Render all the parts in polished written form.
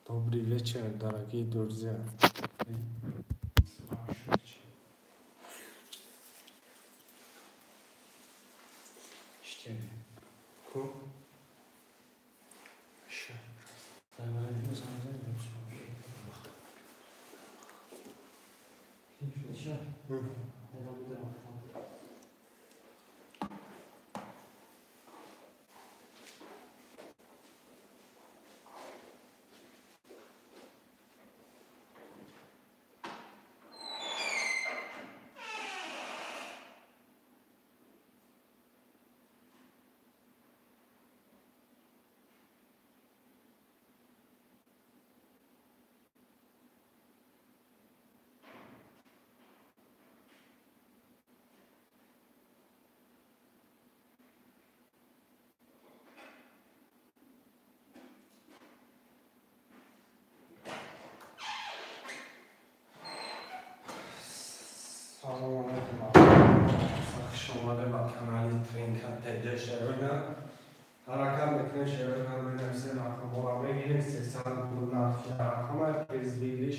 Добрый вечер, дорогие друзья. Салом алейкум, хуш омадед ба канали Тринка ТД. Шероина ҳаракат мекунем, шероина менависем, рақамҳоро мегирем. 300 рубл нархи рақама, приз выигрыш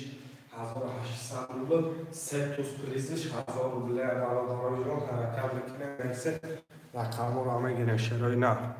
1800 рубл, се туз призиш 1000 рубл. Бародарои ҷон, ҳаракат мекунем, менависем, рақамҳоро мегирем, шероина.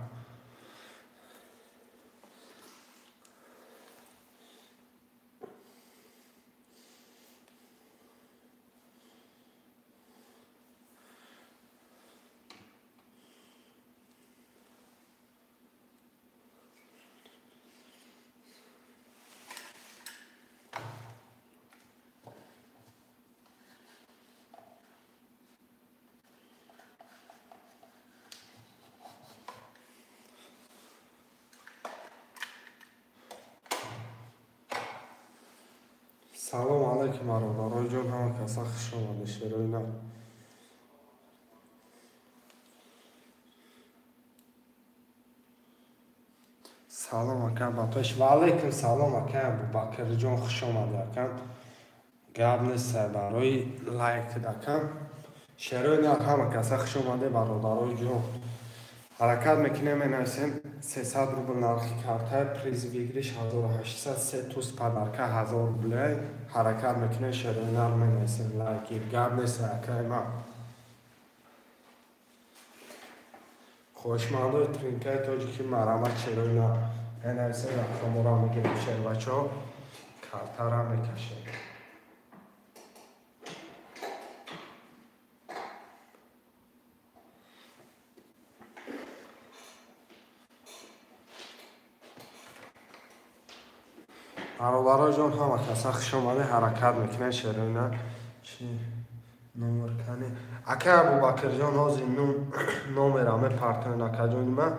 Салом алейкум, бародарои ҷон, ҳама каса хуш омадед, шероина. Салом ака, ба пеш. Ва алейкум салом ака Абубакрҷон, хуш омадед ака. Гап нест барои лайк ака. Шероина, ҳама каса хуш омадед, бародарои ҷон. Ҳаракат мекунем, менависем 300 рубл нархи карта, приз выигрыш 1800, се туз подарка 1000 рубл. Ҳаракат мекунем, шероина менависем, лайки. Гап нест акай ман. Хоҳишмандои тринкаи тоҷики марамат, шероина менависем, рақамҳоро мегирем, шербачо, картара мекашем. Бародарои ҷон, ҳама каса хуш омадед, ҳаракат мекунем, шероина. Чи номер кани? Ака Абубакрҷон, ҳозир номера мепартоен, акаҷони ман.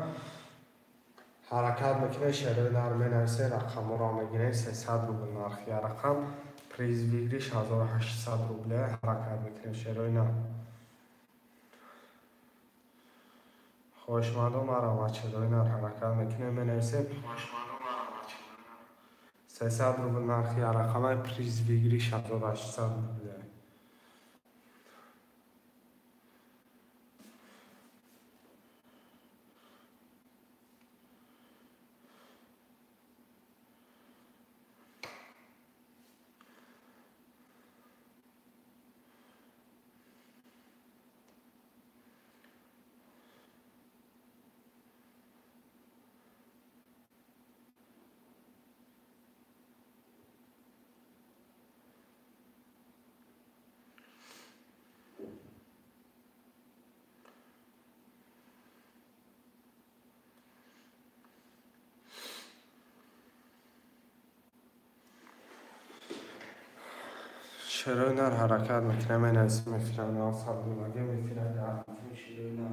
Ҳаракат мекунем, шероина менависем, рақамҳоро мегирем, 300 рубл нархи рақам, приз выигрыш 1800 рубл. Ҳаракат мекунем, шероина. Хоҳишмандон марамат, шероина ҳаракат мекунем, менависем. 300 рубл нархи рақамай, приз выигрыш 1800 рубл. Шероина ҳаракат мекунем, менависем, мефирам, сабдулаге мефирам, шероина.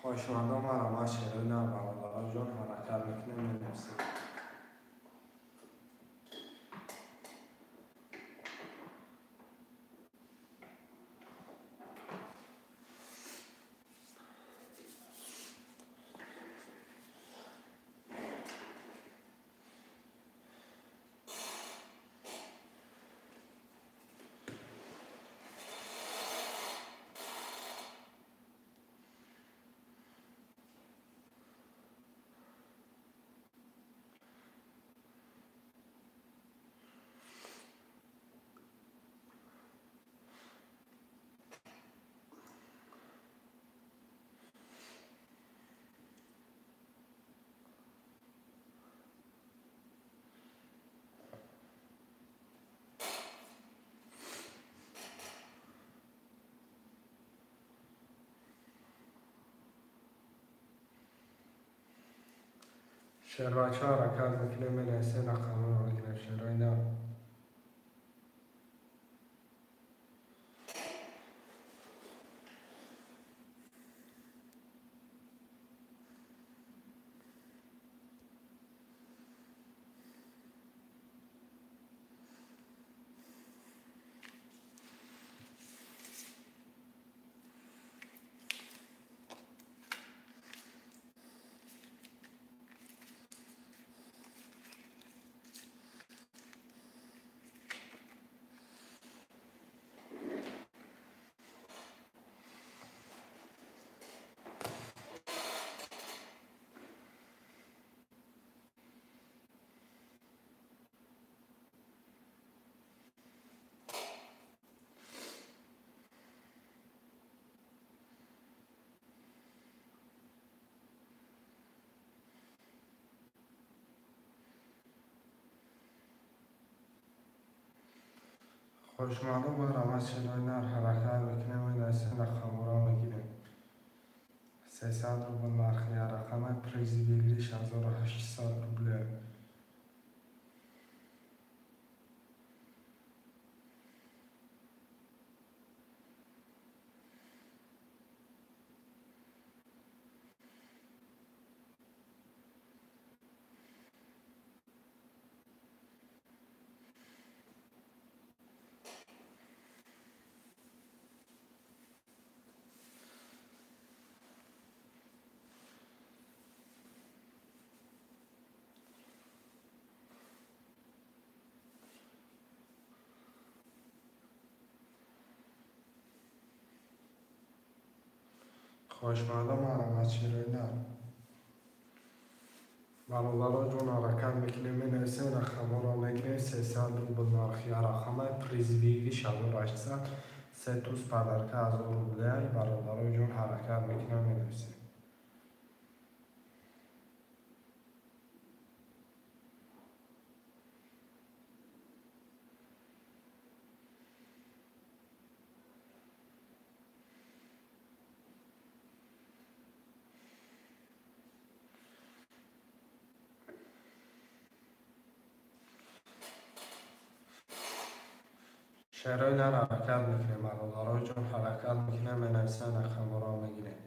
Хоҳишмандон марамат, шероина, бародарои ҷон, ҳаракат мекунем, менависем. Шербача ҳаракат мекунем, менависем, рақамҳоро мегирем. Шерои нав. Хушмардон, марҳамат, шерои нар ҳаракат мекунем, менависем, рақамҳоро мегирем. 300 рубл нархи як рақама, призи выигрыш 1800 рубле. Хоҳишмандон, марҳамат, шерои нар. Бародаро ҷон, ҳаракат мекунем, менависем, рақамҳоро мегирем. 300 рубл нархи як рақама, призи выигрыш 1800, се туз подарка 1000 рубле. Бародаро ҷон, ҳаракат мекунем, менависем. Шерои нар ҳаракат мекунем, бародаро ҷон, ҳаракат мекунем, менависем, рақамҳоро мегирем.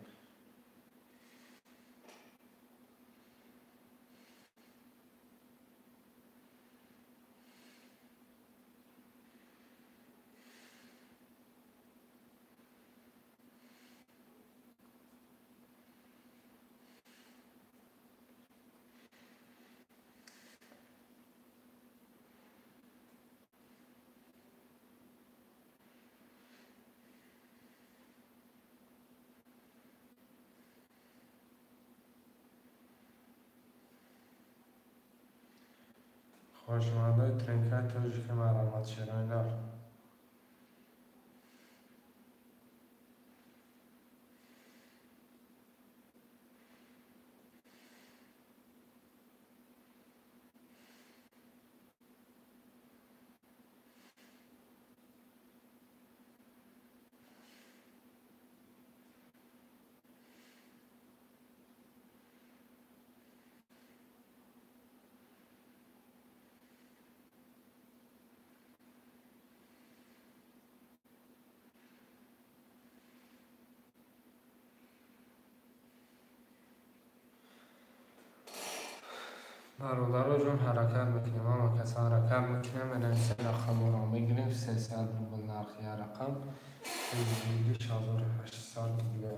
Хоҳишмандои тренкаи тоҷики, марҳамат, шерои нар. Бародаро ҷон, ҳаракат мекунем, ҳама кас ҳаракат мекунем, менависем, рақамҳоро мегирем. 300 рубл нархи як рақам, призи выигрыш 1800 рубле.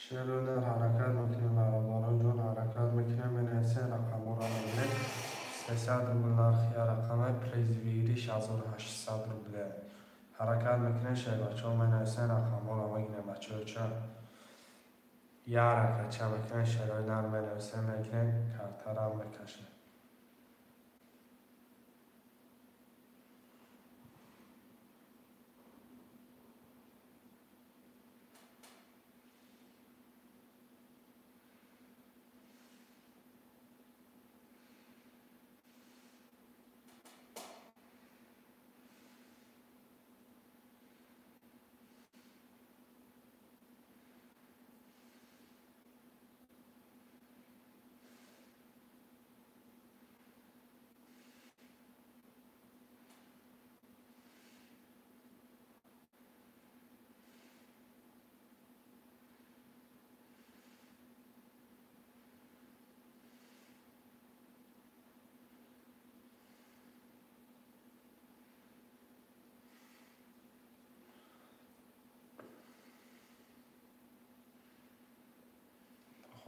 Шерои ҳаракат мекунем, бародарон ҷон, ҳаракат мекунем, менависем рақамҳоро мегирем. 300 рубл нархи рақамай, призовой 1800 рубле. Ҳаракат мекунем, шербачаҳо менависем рақамҳоро мегирем, бачаҳо ча. Я ҳаракатча мекунем, шерои нар менависем, мегирем, картарам мекашем.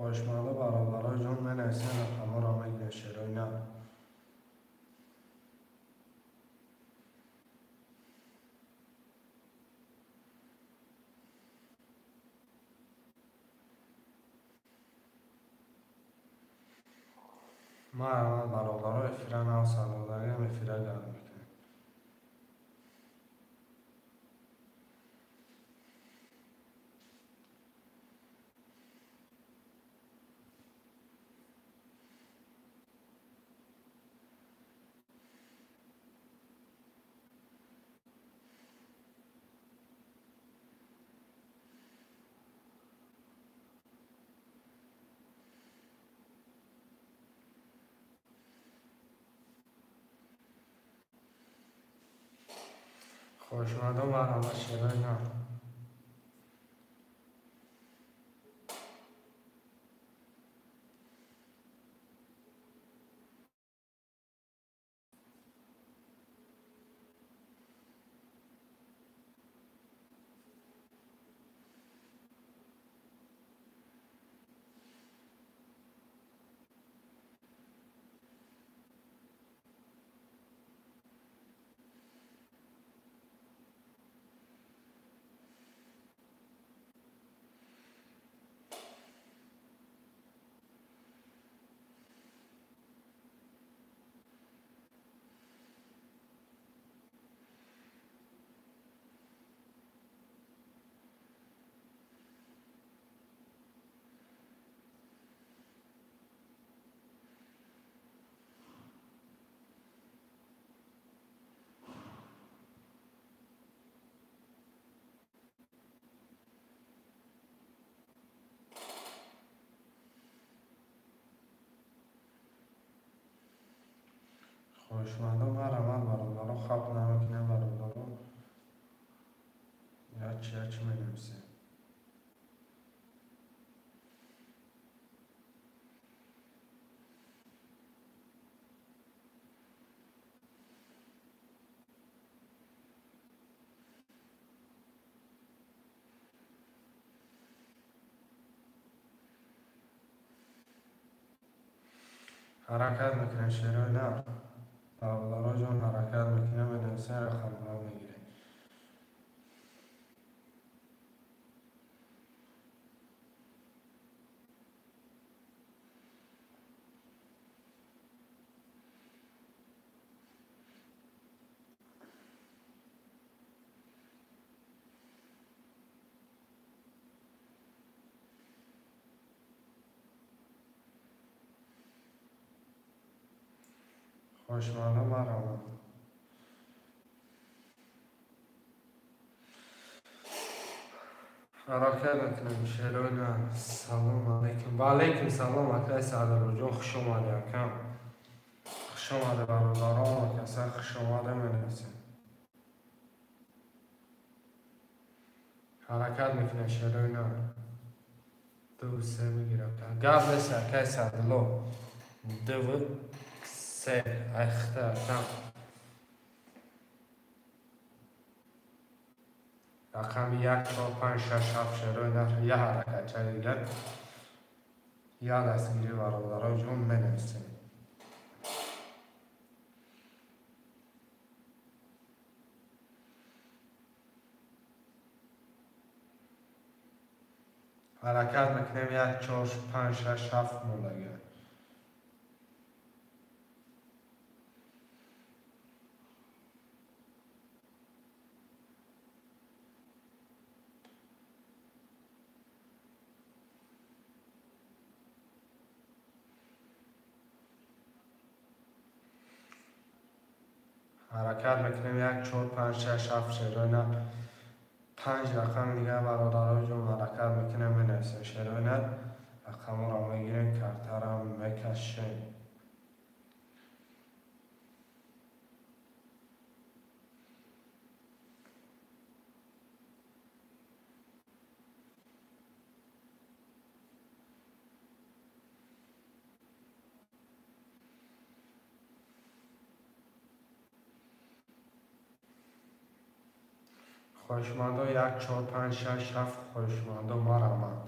Хоҳишмандо бародарон ҷон, менависем рақамҳоро мегирем, шерои нар. Марҳамат бародаро, эфира нав сардодариам, эфира гарм мекунем. Хоҳишмандон марҳамат, шерои нар. Хоҳишмандон марҳамат бародарон, хаб намекунем бародарон. Ячи ячи менависем. Ҳаракат мекунем, шерои нар. Бародарон ҷон, ҳаракат мекунем, менависем рақамҳоро мегирем. Хоҳишмандон марҳамат. Ҳаракат мекунем, шерои нар. Салом алейкум. Ва алейкум салом, акай Сардорҷон, хуш омадӣ акам. Хуш омадӣ бародарон, акаса хуш омадӣ менависем. Ҳаракат мекунем, шерои нар. 2 3 мегирам. Гап нест акай Сардулло. 2 3 айхта акам. Рақами 1, 4, 5, 6, 7 шерои нар я ҳаракатчаи дигар я дастгирӣ бародарои ҷон менависем. Ҳаракат мекунем 1, 4, 5, 6, 7 мондагӣ. Ҳаракат мекунем 1, 4, 5, 6, 7 шерои нар 5 рақами дигар бародарои ҷон ҳаракат мекунем менависем шерои нар рақамҳоро мегирем картаро мекашем. Хоҳишмандо 1, 4, 5, 6, 7 хоҳишмандо мараманд.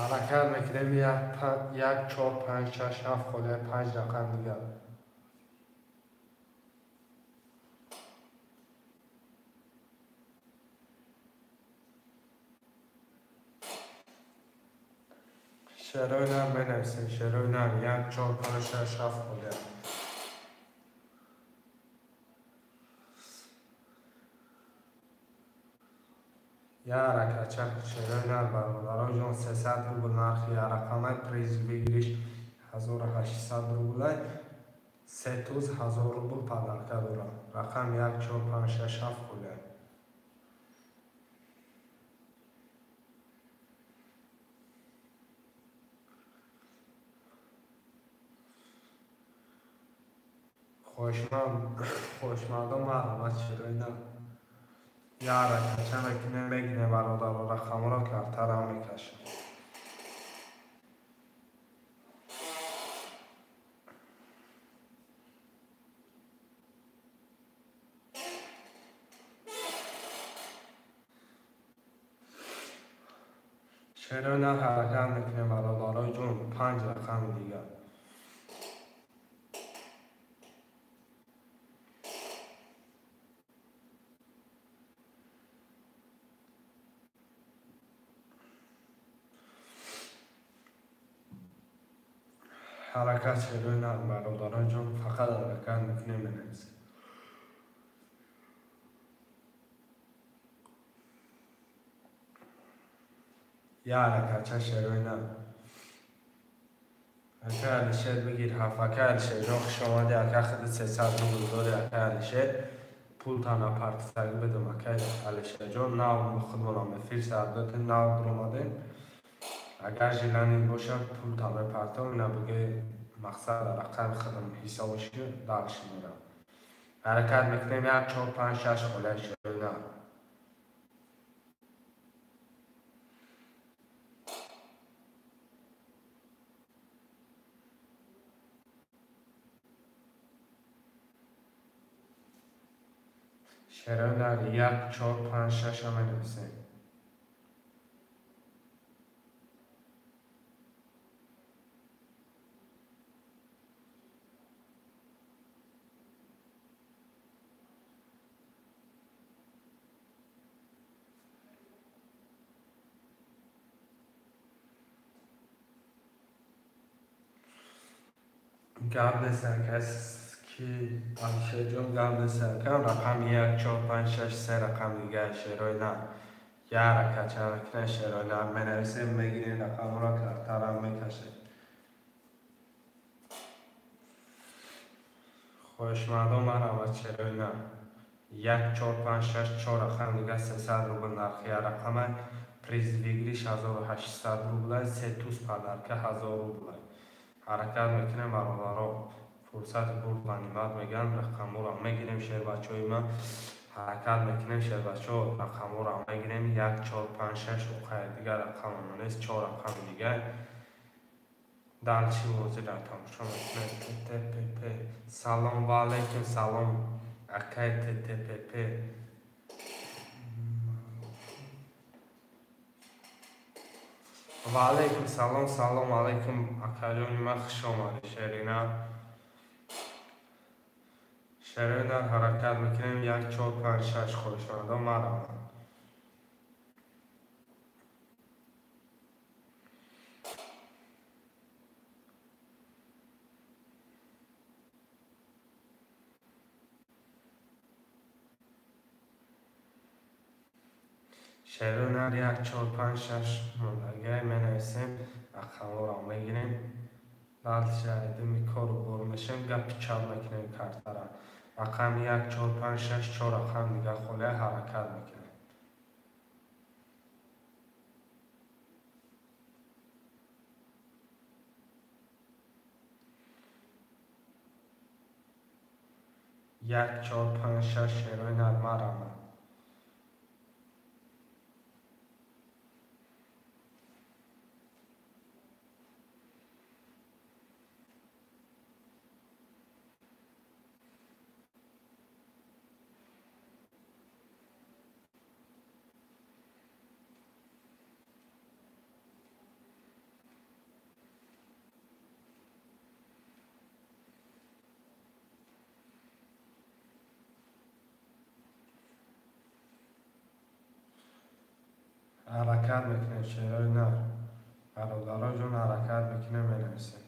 Ҳаракат мекунем 1, 4, 5, 6, 7 холия 5 рақам дигар. Шерои нар менависем, шерои нар 1, 4, 5, 6, 7 холия. Я ҳаракатча шерои нар бародарон ҷон 300 рубл нархи я рақамай приз выигрыш 1800 рублай се туз 1000 рубл подарка дорам. Рақам 1, 4, 5, 6, 7 холия. Хоҳишмандон марҳамат шерои нар. Я ҳаракатча мекунем мегирем бародаро рақамҳоро картаро мекашем. Шерои нар ҳаракат мекунем бародарои ҷон 5 рақами дигар. Ҳаракат шерои нар бародарон ҷон фақат ҳаракат мекунем менависем. Я ҳаракатча шерои нар. Ака Алишер бигир ҳафт. Ака Алишер ҷон хуш омадӣ. Ака худи 300 рубл дорӣ ака Алишер. Пултана партисагӣ бидум ака Алишер ҷон. Нав худмонам эфир сар додем, нав биромадем. Агар желание бошад пулта мепартом, ина биге мақсад рақами худам ҳисобашки дальше мерам. Ҳаракат мекунем 1, 4, 5, 6 холия шерои нар. Шерои нар 1, 4, 5, 6 менависем. Гап нест кас ки Алишерҷон гап нест акам рақами 1, 4, 5, 6, 3 рақами дигар шерои нар. Я ҳаракатча мекунем шерои нар менависем мегирем рақамҳоро картаро мекашем. Хоҳишмандон марҳамат шерои нар. 1, 4, 5, 6, 4 рақами дигар 300 рубл нархи я рақамай приз выигрыш 1800 рублай се туз подарка 1000 рублай. Ҳаракат мекунем бародаро. Фурсати бурд ғанимат мегӯянд, рақамҳоро мегирем, шербачаҳои ман ҳаракат мекунем, шербачаҳо рақамҳоро мегирем. 1, 4, 5, 6 уқай дигар рақамон нест, 4 рақами дигар. Дальше ҳозир тамошо мекунем. ТТПП. Салом ва алайкум салом акай ТТПП. Ва алайкум салом, салом алайкум акаҷони ман, хуш омадед Шерина. Шерина ҳаракат мекунем. 1, 4, 5, 6 хоҳишмандон мараванд. Шерина 1, 4, 5, 6 мондагиай менависем, рақамҳоро мегирем. Дальше айдими кору бор мешем, гапи чап мекунем картара. Рақами 1, 4, 5, 6, 4 рақам дигар холия ҳаракат мекунем. 1, 4, 5, 6 шерои нармарамад. Ҳаракат мекунем шерои нар. Бародаро ҷон ҳаракат мекунем, менависем.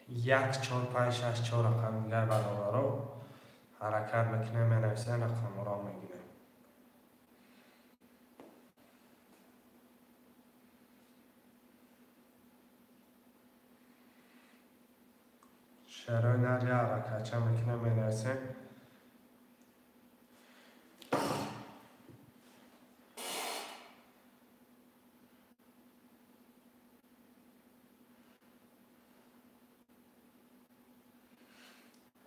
1, 4, 5, 6, 4 рақам дигар бародаро ҳаракат мекунем, менависем, рақамҳоро мегирем. Шерои нар я ҳаракатча мекунем, менависем.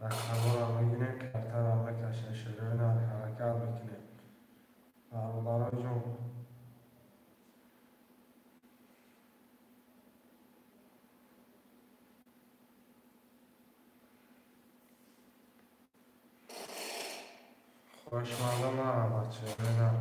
Рақамҳоро мегирем, картаро мекашем, шерои нар ҳаракат мекунем. Бародаро ҷон хоҳишмандон марамад шерои нар.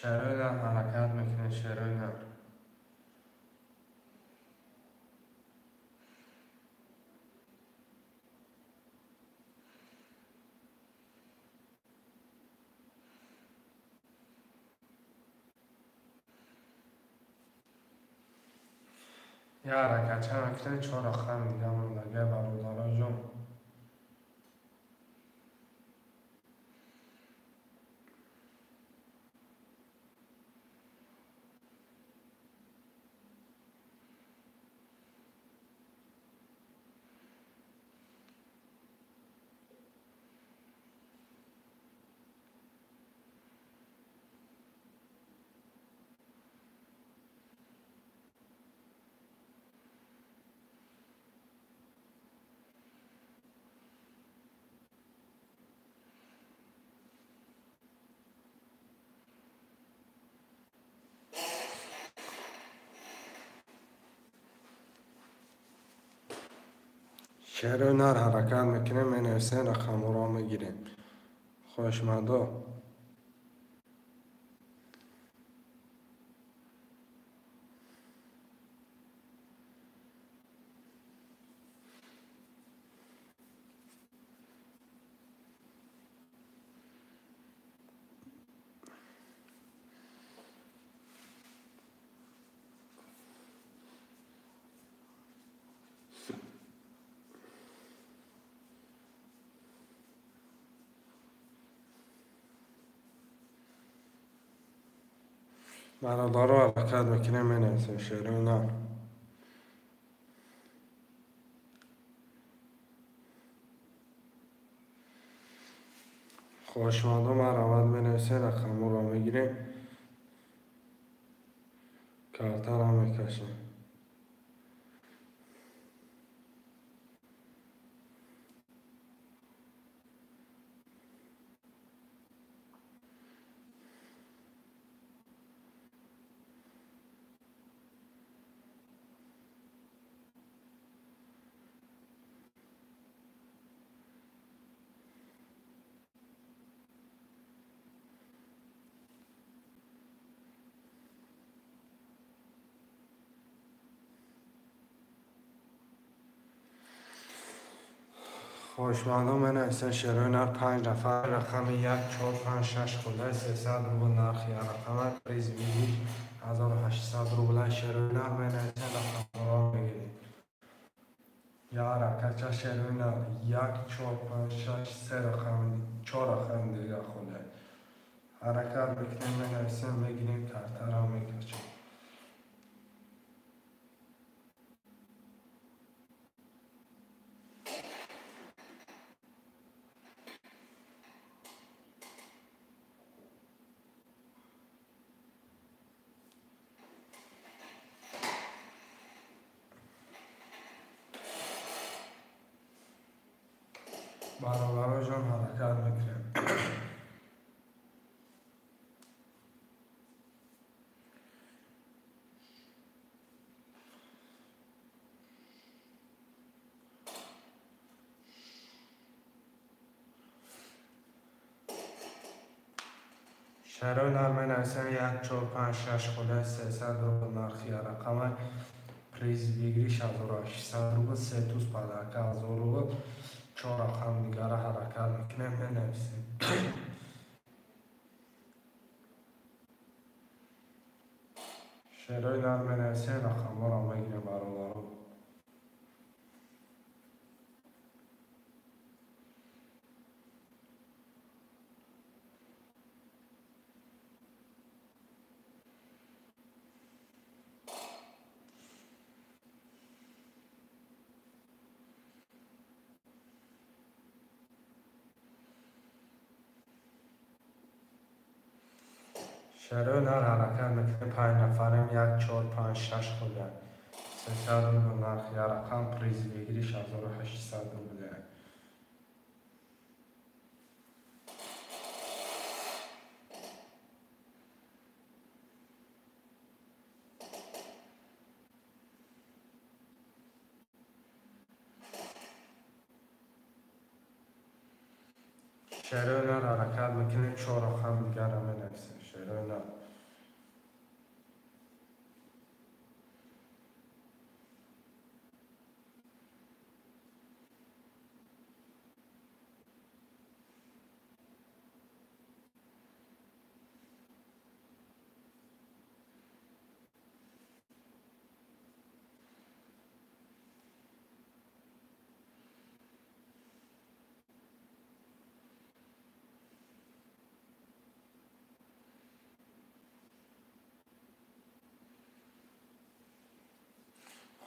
Шерои нар ҳаракат мекунем, шерои нар. Я ҳаракатча мекунем, 4 рақам дигар мондагиай бародаро ҷон. Шерои нар ҳаракат мекунем, менависем, рақамҳоро мегирем. Хоҳишмандо Бародаро ҳаракат мекунем, менависем шерои нар. Хоҳишмандо марҳамат менависем, рақамҳоро мегирем, картаро мекашем. Хоҳишмандон менависем шерои нар 5 нафар, рақами 1, 4, 5, 6 хӯрда 300 рубл нархи рақама, приз выигрыш 1800 рубл. Шерои нар менависем, рақамҳоро мегирем. Я ҳаракатча шерои нар 1, 4, 5, 6, 3 рақам, 4 рақами дига хӯрда. Ҳаракат мекунем, менависем, мегирем, картаро мекашем. Бародароҷон ҳаракат мекунем. Шерои нар менависем 1, 4, 5, 6 хӯрда 300 рубл нархи рақама, приз выигрыш 1800 рубл, се туз подарка 1000 рубл. 4 рақам дигара ҳаракат мекунем, менависем. Шерои нар менависем, рақамҳоро мегирем бародаро. Шерои нар ҳаракат мекунем, 5 нафарем, 1, 4, 5, 6 хӯрда 300 рубл нархи рақам, приз выигрыш 1800 рубл. Шерои нар ҳаракат мекунем, 4 рақам дигара менависем. Шерои нар.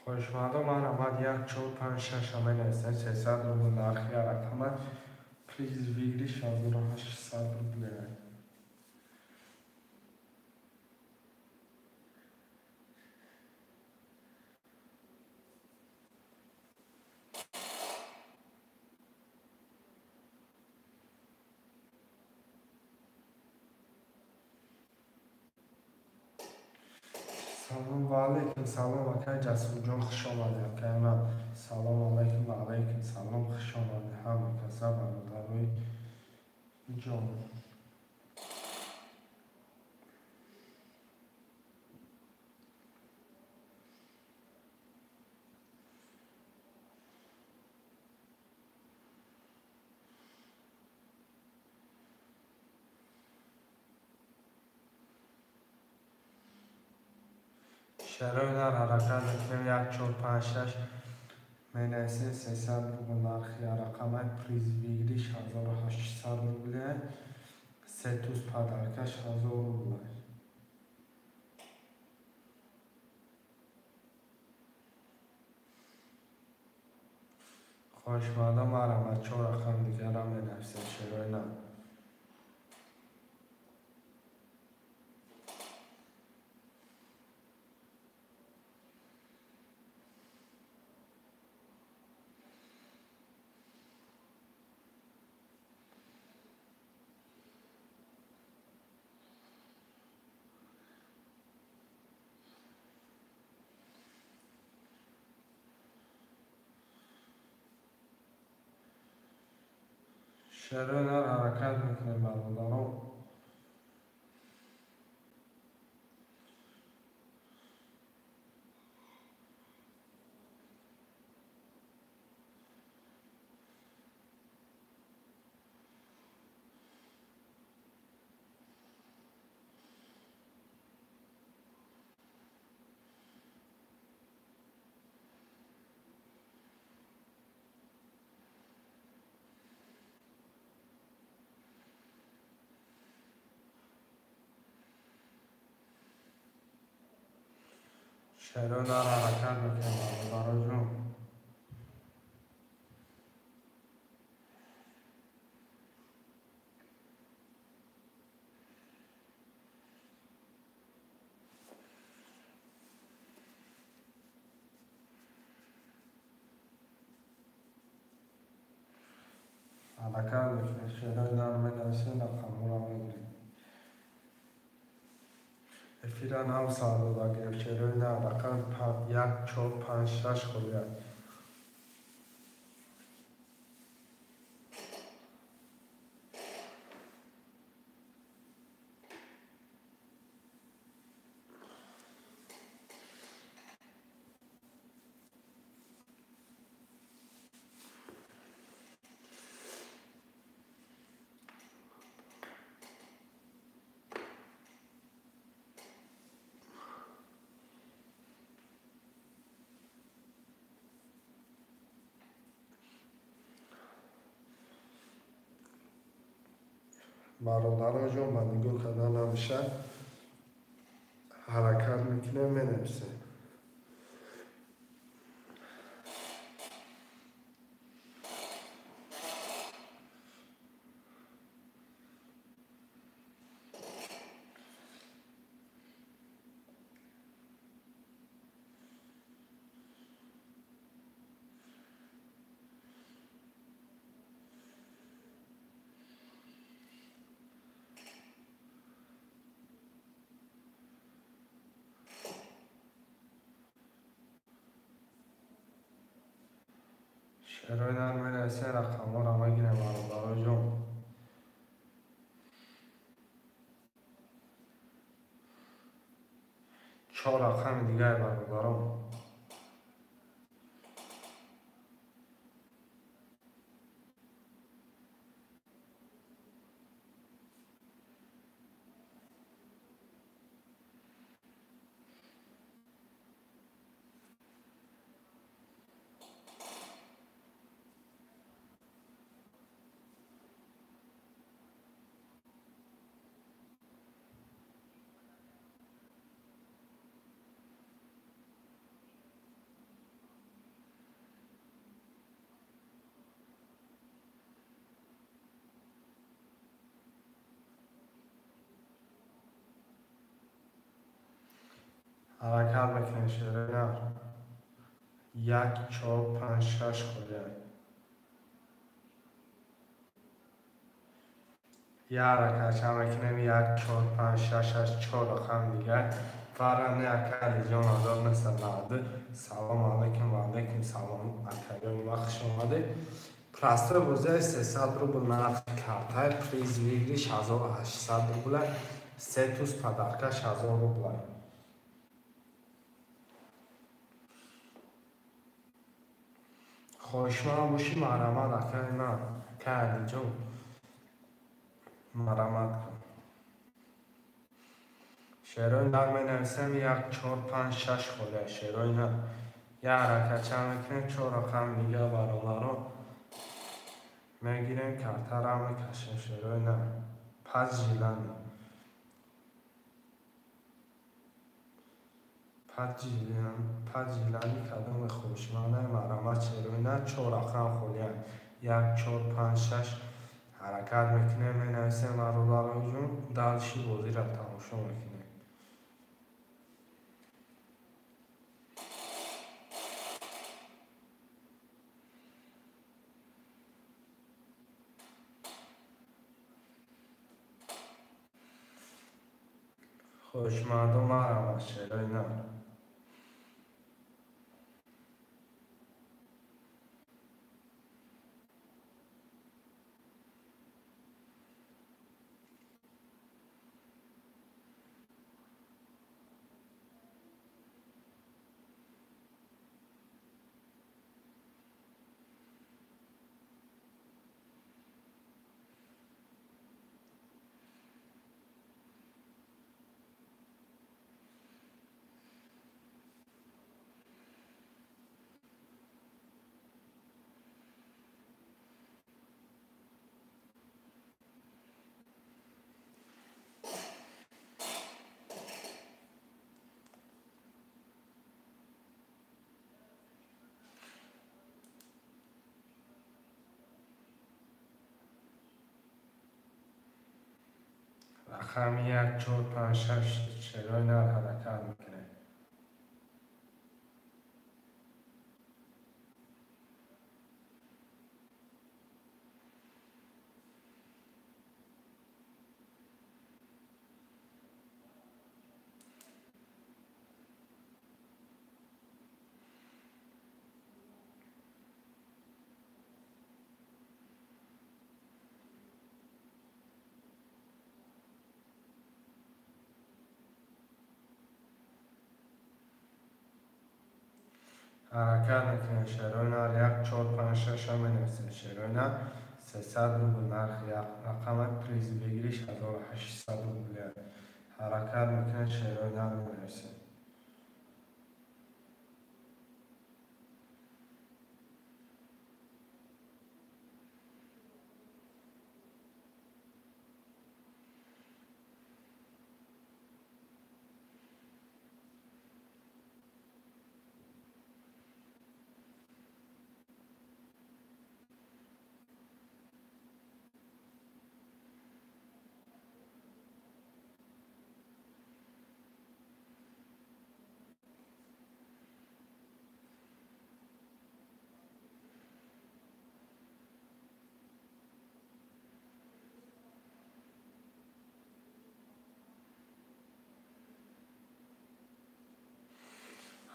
Хоҳишмандон марҳамат 1, 4, 5, 6 менависем, 300 рубл нархи рақама, приз выигрыш 1800 рубл. Салом ва алайкум салом, акай Ҷасурҷон, хуш омадед. Акай ман салом алайкум ва алайкум салом, хуш омадед ҳама каса бародарои ҷон. Шерои нар ҳаракат мекунем, 1, 4, 5, 6 менависем, 300 рубл нархи рақама, приз выигрыш 1800 рубл, се туз подаркаш 1000 рубл. Хоҳишмандо марҳамат, чор рақам дигара менависем, шерои нар. Шерои нар ҳаракат мекунем, бародарон. Шерои нар ҳаракат мекунем, бародароҷон. Ҳаракат мекунем, шерои нар менависем, рақамҳоро мегирем. Эфира нав сар додагем, шерои нар рақам 1, 4, 5, 6 холиаст. Бародароҷон, ба нигоҳ кардан намешавад, ҳаракат мекунем, менависем. Шерои нар менависем, рақамҳоро мегирем, бародароҷон. Чор рақами дигаре, бародарон. Ҳаракат мекунем, шерои нар. 1, 4, 5, 6 холиаст. Як ҳаракатча мекунем, 1, 4, 5, 6, 8, 4 рақам дигар. Фарқ не, ака Алиҷон 1992. Салом алайкум ва алайкум салом, акаёни ма, хуш омадед. Простой бозиаи 300 рубл нархи картай, приз выигрыш 1800 рубла, се туз подаркаш 1000 рубла. Хоҳишманд бошӣ, марҳамат, акаи ман, акаи Алиҷон, марҳамат кун. Шерои нар менависем, 1, 4, 5, 6 холия, шерои нар. Як ҳаракатча мекунем, чор рақам дига, бародарон, мегирем, картара мекашем, шерои нар. Пас жилани. Паджилани кадоме хушманай марҳамат шерои на чор рақам холиян. 1, 4, 5, 6 ҳаракат мекунем, менависем бародароҷон, дальше бозиро тамошо мекунем. Хушмандо марҳамат шерои на. Рақами 1, 4, 5, 6 шерои нар ҳаракат мекунем. Ҳаракат мекунем шерои нар 1, 4, 5, 6 менависем. Шерои нар 300 рубл нархи рақами приз выигрыш 1800 рубл. Ҳаракат мекунем шерои нар менависем.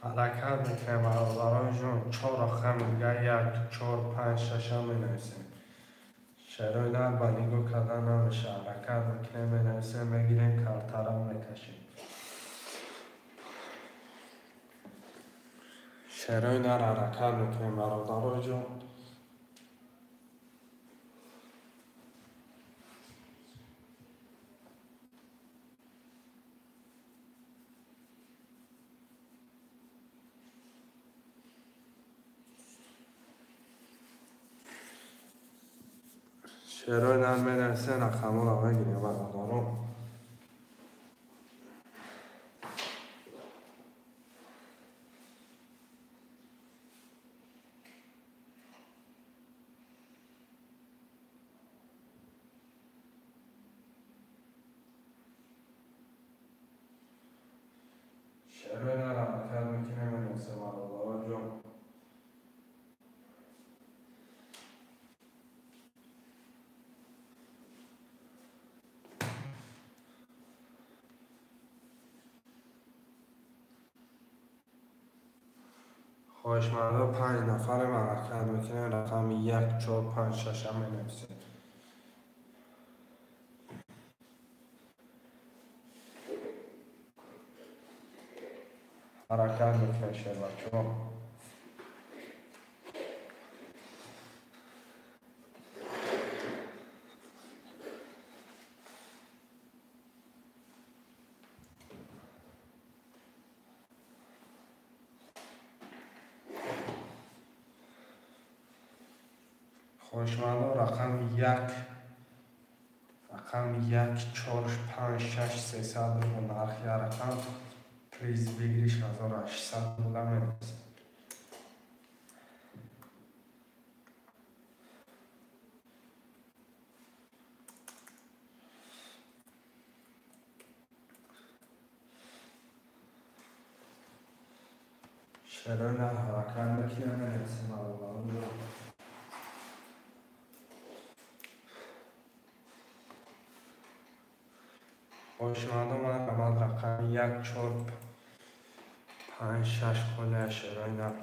Ҳаракат мекунем бародаронҷон, 4 рақам дига 1, 4, 5, 6 менависем. Шерои нар ба нигоҳ кардан намеша. Ҳаракат мекунем, менависем, мегирем, картара мекашем. Шерои нар ҳаракат мекунем бародаронҷон. Шерои нар менависем, рақамҳоро мегирем бародарон. Шерои нар ҳаракат мекунем, менависем бародаронҷон. Хоҳишмандо 5 нафарем ҳаракат мекунем, рақами 1, 4, 5, 6 менависем. Ҳаракат мекунем шербачо. Хоҳишмандо рақами 1, рақами 1, 4, 5, 6, 300 рубл нархи рақам Приз выигрыш 1800 рубля менависем. Шерои нар ҳаракат мекунем, менависем бародарон. Хошмандон марҳамат рақами 1 4 5 6 холия шерои нар.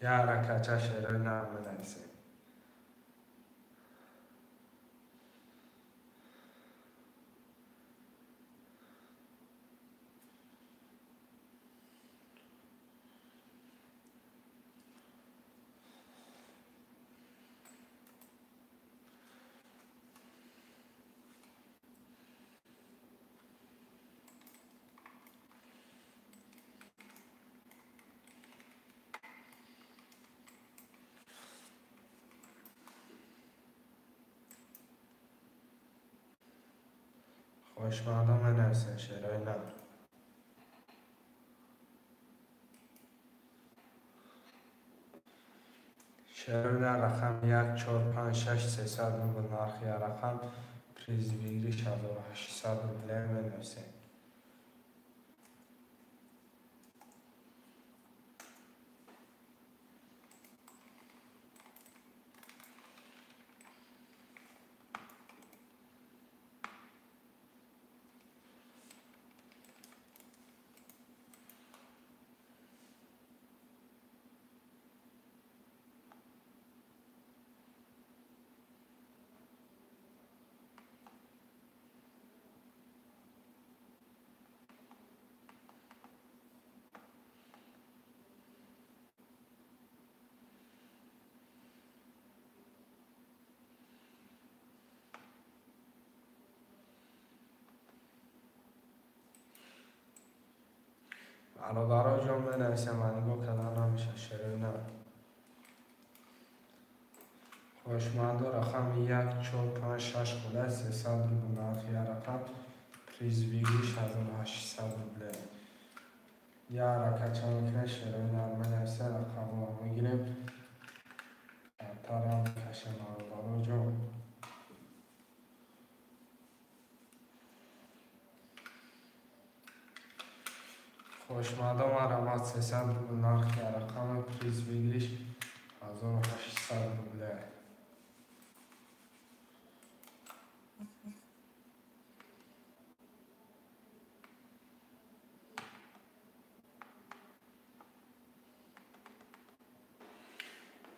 Як ҳаракатча шерои нар менависем. Хошмандон менависем шерои нар. Шерои нар рақами 1 4 5 6 300 рубл нархи як рақам, приз выигрыш 1800 рубля менависем. Бародаро ҷон менависем, ман нигоҳ кардан намеша шерои нар. Хошмандо рақами 1 4 5 6 хола 300 рубл нархи як рақам, приз выигрыш 1800 рубля. Як ҳаракатча мекунем, шерои нар менависем, рақамҳоро мегирем, тарам мекашем бародаро ҷон. Хошмандон марҳамат 300 рубл нархи як рақам, приз выигрыш 1800 рубля.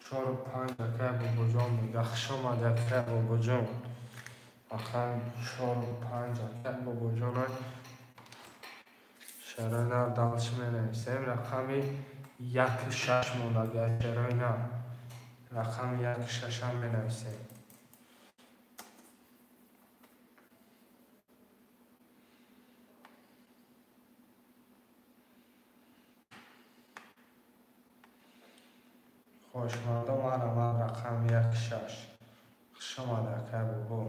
Чор панҷ акай бобоҷон мега. Хуш омадӣ акай бобоҷон. Рақами 4 5 акай бобоҷон. Шерои нар дальше менависем. Рақами 1 6 мондага шерои нар. Рақами 1 6 ҳам менависем. Хошмандон марҳамат рақами 1 6. Хуш омадӣ акай бобо.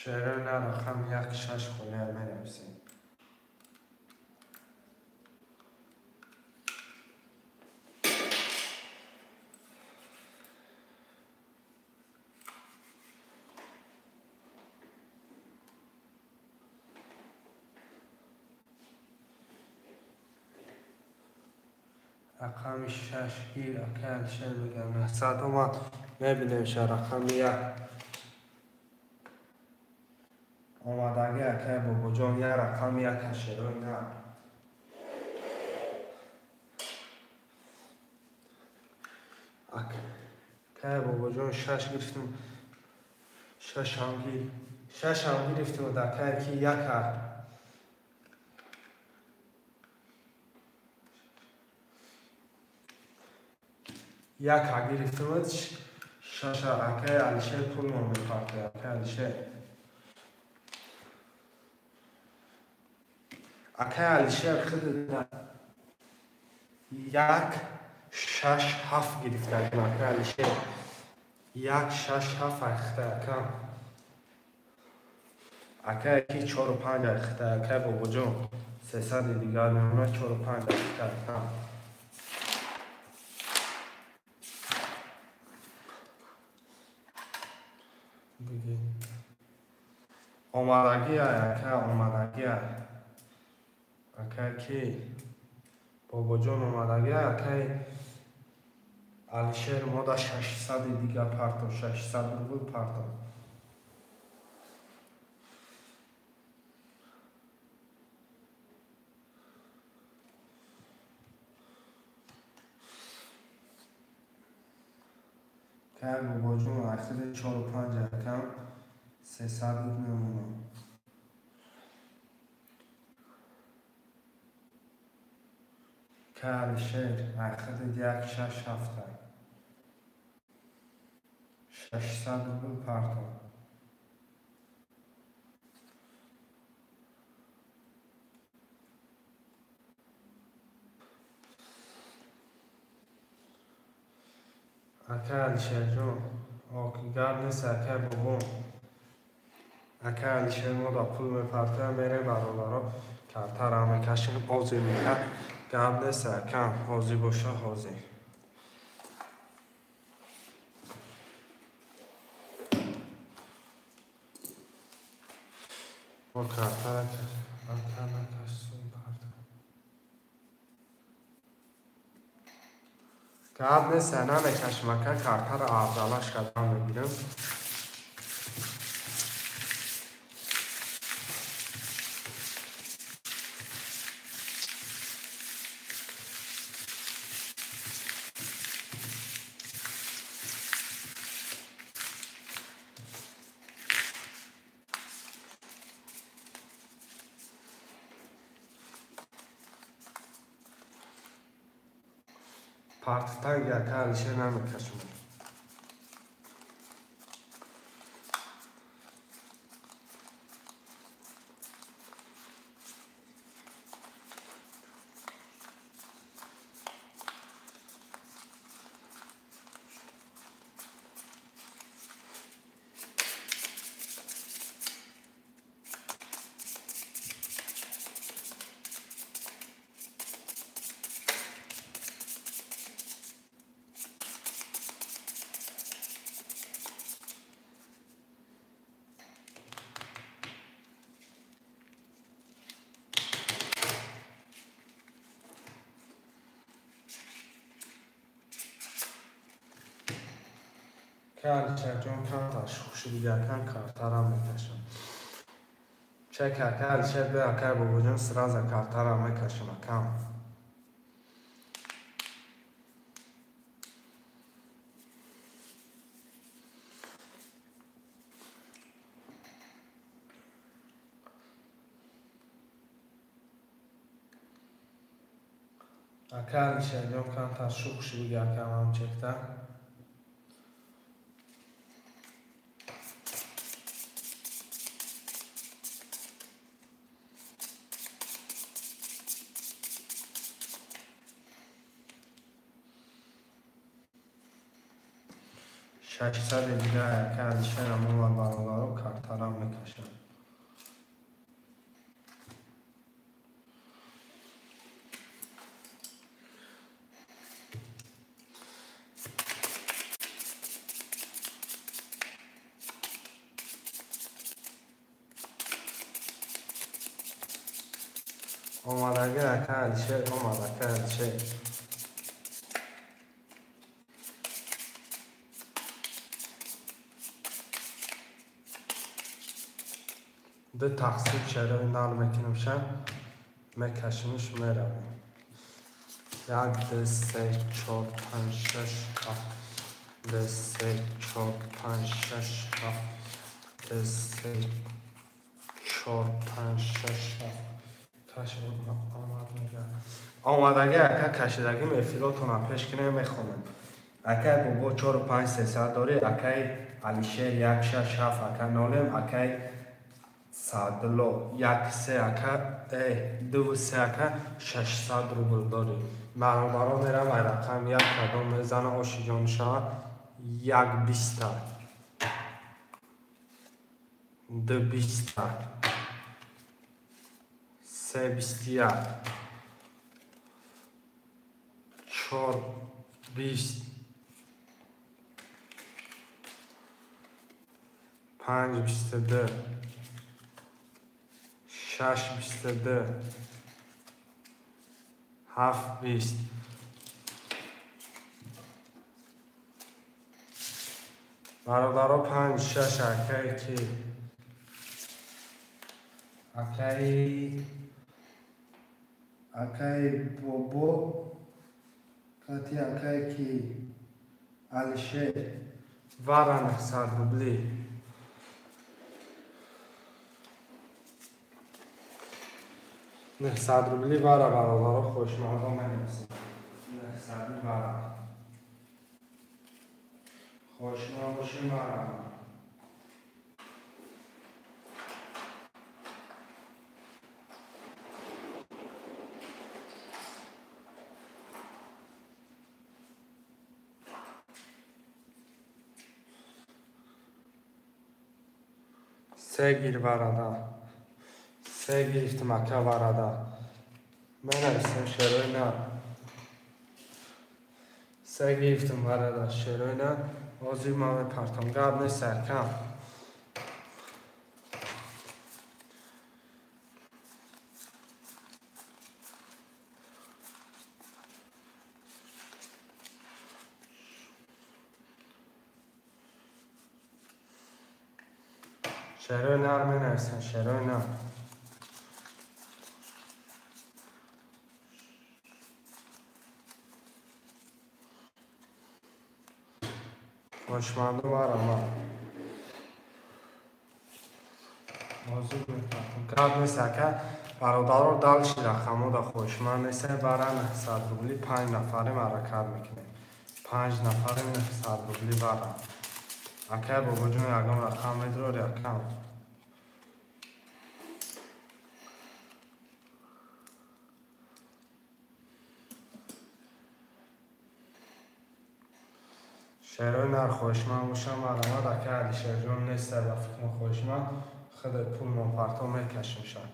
Шерои нар рақами 1 6 холия менависем. Рақами 6 гир акай Алишер мега 900 омад. Мебинем ша рақами 1 омадаги акай бобоҷон, як рақами 1 шерои нар. Акай бобоҷон 6 гирифтем, 6 ҳам гирифтем, акай ки 1 Як гирифтамад, шаша акай Алишер пул мепарта, акай Алишер. Акай Алишер худ 1 6 7 гирифта, акай Алишер. 1 6 7 ахта акам. Акай ки 4 5 ахта, акай бобоҷон. 300 дигар мемонад, 4 5 ахта акам. Омадагӣ ака, омадагӣ ака ки бобоҷон омадагӣ акай Алишер мода 600 дигар парто, 600 рубл парто. Кай бобоҷон ахири 4 5 акам 300 мемонам. Кай Алишер ахири 1 6 7 600 рубл парто. Акай Алишерҷон, гап нест акай бобом. Акай Алишер мода пул мепартоям, мерем бародаро картара мекашем, ҳозир мека. Гап нест акам, ҳозир боша, ҳозир. Мо картара ака накашсум парто. Гап нест, намекашем ака, картара абдалаш кардам мегирам. Партитанги ака Алишер намекашем. Алишерҷон камтар шухши акан картара мекашам. Чек ака Алишер бе акай бобоҷон сразу картара мекашам акам. Ака Алишерҷон камтар шухши акам ҳам чекта. Шашсади дигар ака Алишер омад бародаро картара мекашам. Омадагӣ ака Алишер, омад ака Алишер. Ду тақсим шарои нар мекунам, мекашимш меравем. 1 2 3 4 5 6 7 2 3 4 5 6 7 2 3 4 5 6 7 каш омад мега. Омадагӣ ака кашидагӣ мефилотона пеш кинем мехонем. Акай бобо 4 5 300 дорӣ, акай Алишер 1 6 7 ака нолем, акай Садло 1 3 ака 2 3 ака 600 рубл дорӣ. Бародаро мерам ай рақам як кадом мезана оши ҷон шава 1 20 2 20 3 21 4 20 5 22 6 22 7 20. Бародаро 5 6 акай ки акай бобо кати акай ки Алишер вара 900 рубли. 900 рубли вара бародаро хушмардон менависем. 900 вара. Хушмар бошем вара. Се гир варада. Се гирифтим ака варада. Менависем шерои нар. Се гирифтим варада шерои нар. Ҳозир ман мепартам. Гап нест акам. Шерои нар менависем, шерои нар. Хушманду варама. Ҳозир мепартам. Гап нест ака. Бародаро далши рақамода хушманд нест. Вара 900 рубли 5 нафарем ҳаракат мекунем. 5 нафарем 900 рубли вара. Акай бобоҷон ягон рақам медрори акам. Шерои нар хоҳишманд бошам марамад акай Алишерҷон нест ба фикрам хоҳишманд худ пул мопарто мекашем шад.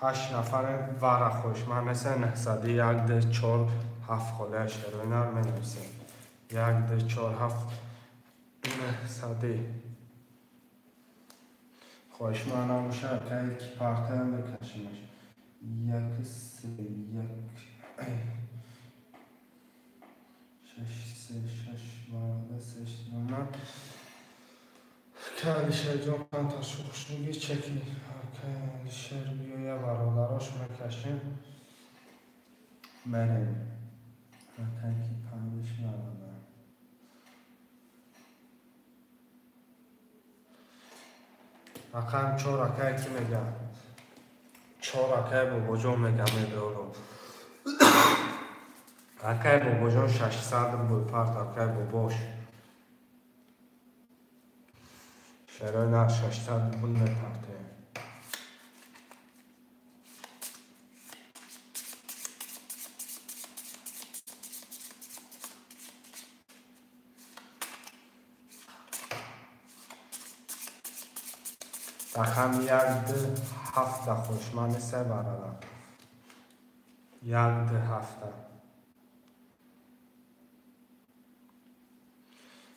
8 нафарем вара хоҳишманд нест 901 2 4 7 холия шерои нар менависем. 1 2 4 7 900. Хоҳишманд набошад акай ки партаям мекашимаш. 1 3 1 6 3 6 варада 3 9. Акай Алишерҷон камтар шӯхшуги чеки акай Алишер биёя бародарош мекашем. Мерем. Акай ки панҷ варада. Рақам 4 акай ки мега? 4 акай бобоҷон мега медору. Акай бобоҷон 600 рубл парт акай бобош. Шерои нар 600 рубл мепартем. Рақам 1 2 7 хушманд нест барада. 1 2 7.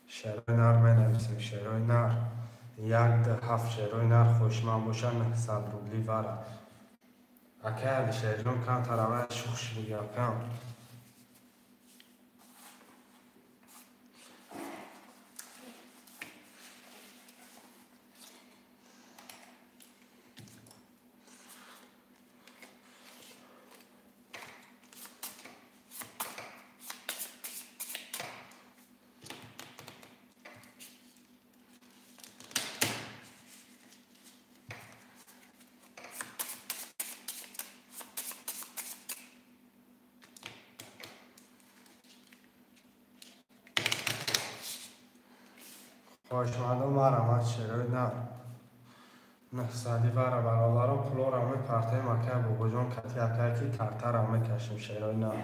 Шерои нар менависем, шерои нар. 1 2 7 шерои нар хушманд бошад 900 рубли вара. Акай Алишерҷон камтар аввал шӯхш биги акам. Хоҳишмандон марҳамат шерои нар. 900 вара бародаро пулора мепартем акай бобоҷон кати акай ки картара мекашем шерои нар.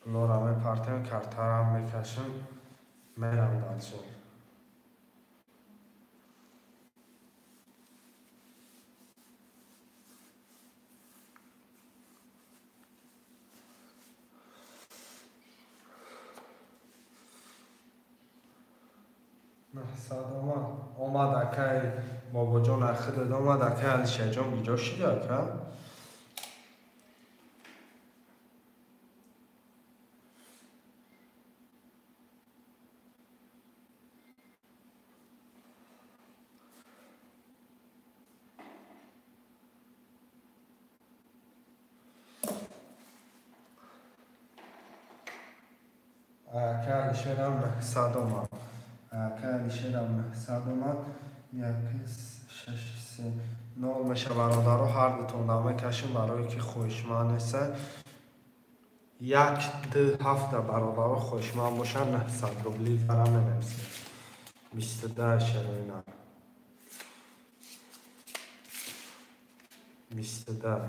Пулора мепартем картара мекашем мерам дальше. Омад, омад акай бобоҷон ахидад омад акай Алишерҷон биҷо шида ака? Акай Алишерам 900 омад. Акай Алишерам 900 омад. 1 6 3 0 меша бародаро ҳар дутон мекашем барое ки хоҳишманд неста. 1 2 7 бародаро хоҳишманд бошанд 900 рубли вара менависем. 22 шерои нар. 22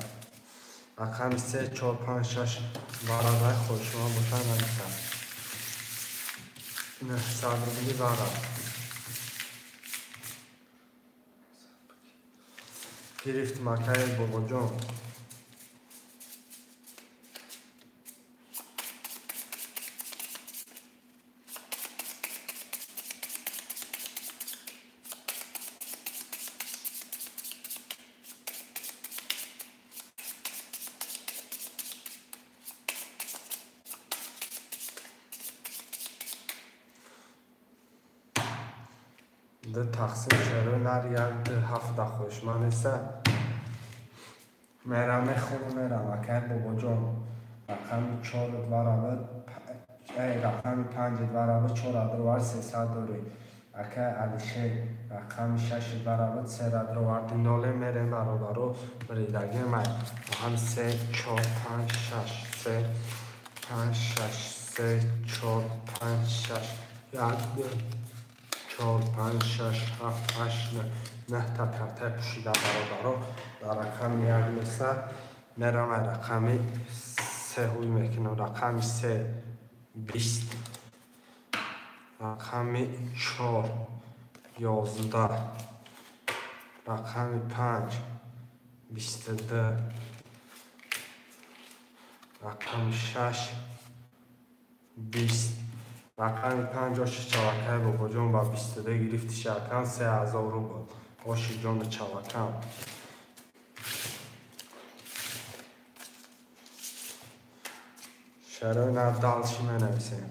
рақами 3 4 5 6 бародари хоҳишманд бошанд нависанд. 900 рубли вара. Гирифтим акай бобоҷон. Ду тақсим шерои нар 1 2 7 хоҳишманд неста. Мерам мехонам мерам акай бобоҷон. Рақами 4 варава рақами 5 варава 4 адровар 300 дорӣ. Акай Алишер рақами 6 варава 3 адровар ноле мерем бародаро бридаги май. Рақами 3 4 5 6 3 5 6 3 4 5 6 1 2 4 5 6 7 8 9 та картаи пӯшида бародаро дар рақами 1 неста. Мерам ай рақами 3 ҳуй мекунам. Рақами 3 20, рақами 4 11, рақами 5 22, рақами 6 20. Рақами 5 оши чалакай бобоҷон ба 22 гирифти шакан 3000 рубл. Оши ҷони чалакам. Шерои нар дальше менависем.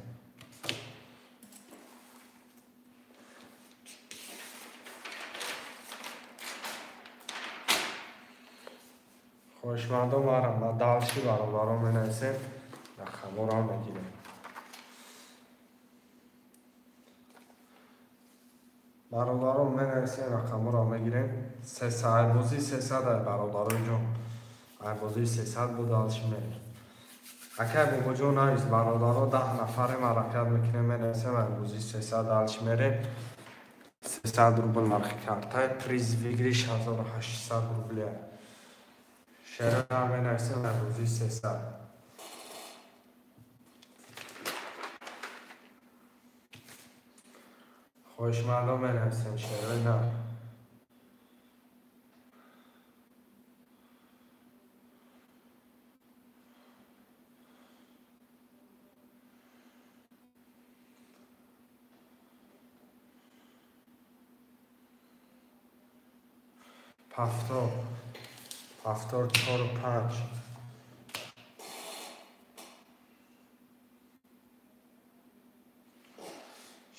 Хоҳишмандон марҳамат дальше бародаро менависем. Рақамҳоро мегирем. Бародарон менависем рақамҳоро мегирем. 300 айбозии 300 бародарои ҷон. Айбозии 300 буд дальше мерем. Акай бобоҷон навис бародаро 10 нафарем ҳаракат мекунем менависем айбозии 300 дальше мерем. 300 рубл нархи картай приз выигрыш 1800 рубля. Шерои менависем айбозии 300. Хоҳишмандон менависем шерои нар. Повтор. Повтор 4 5.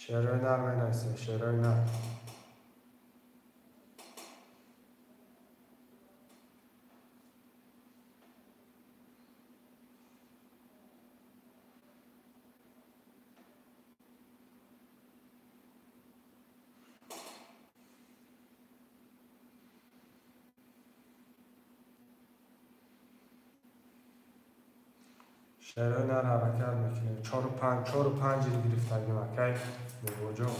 Шерои нар менависем, шерои нар. Шерои нар ҳаракат мекунем. 4 5 4 5 гирифтагим акай бобоҷон.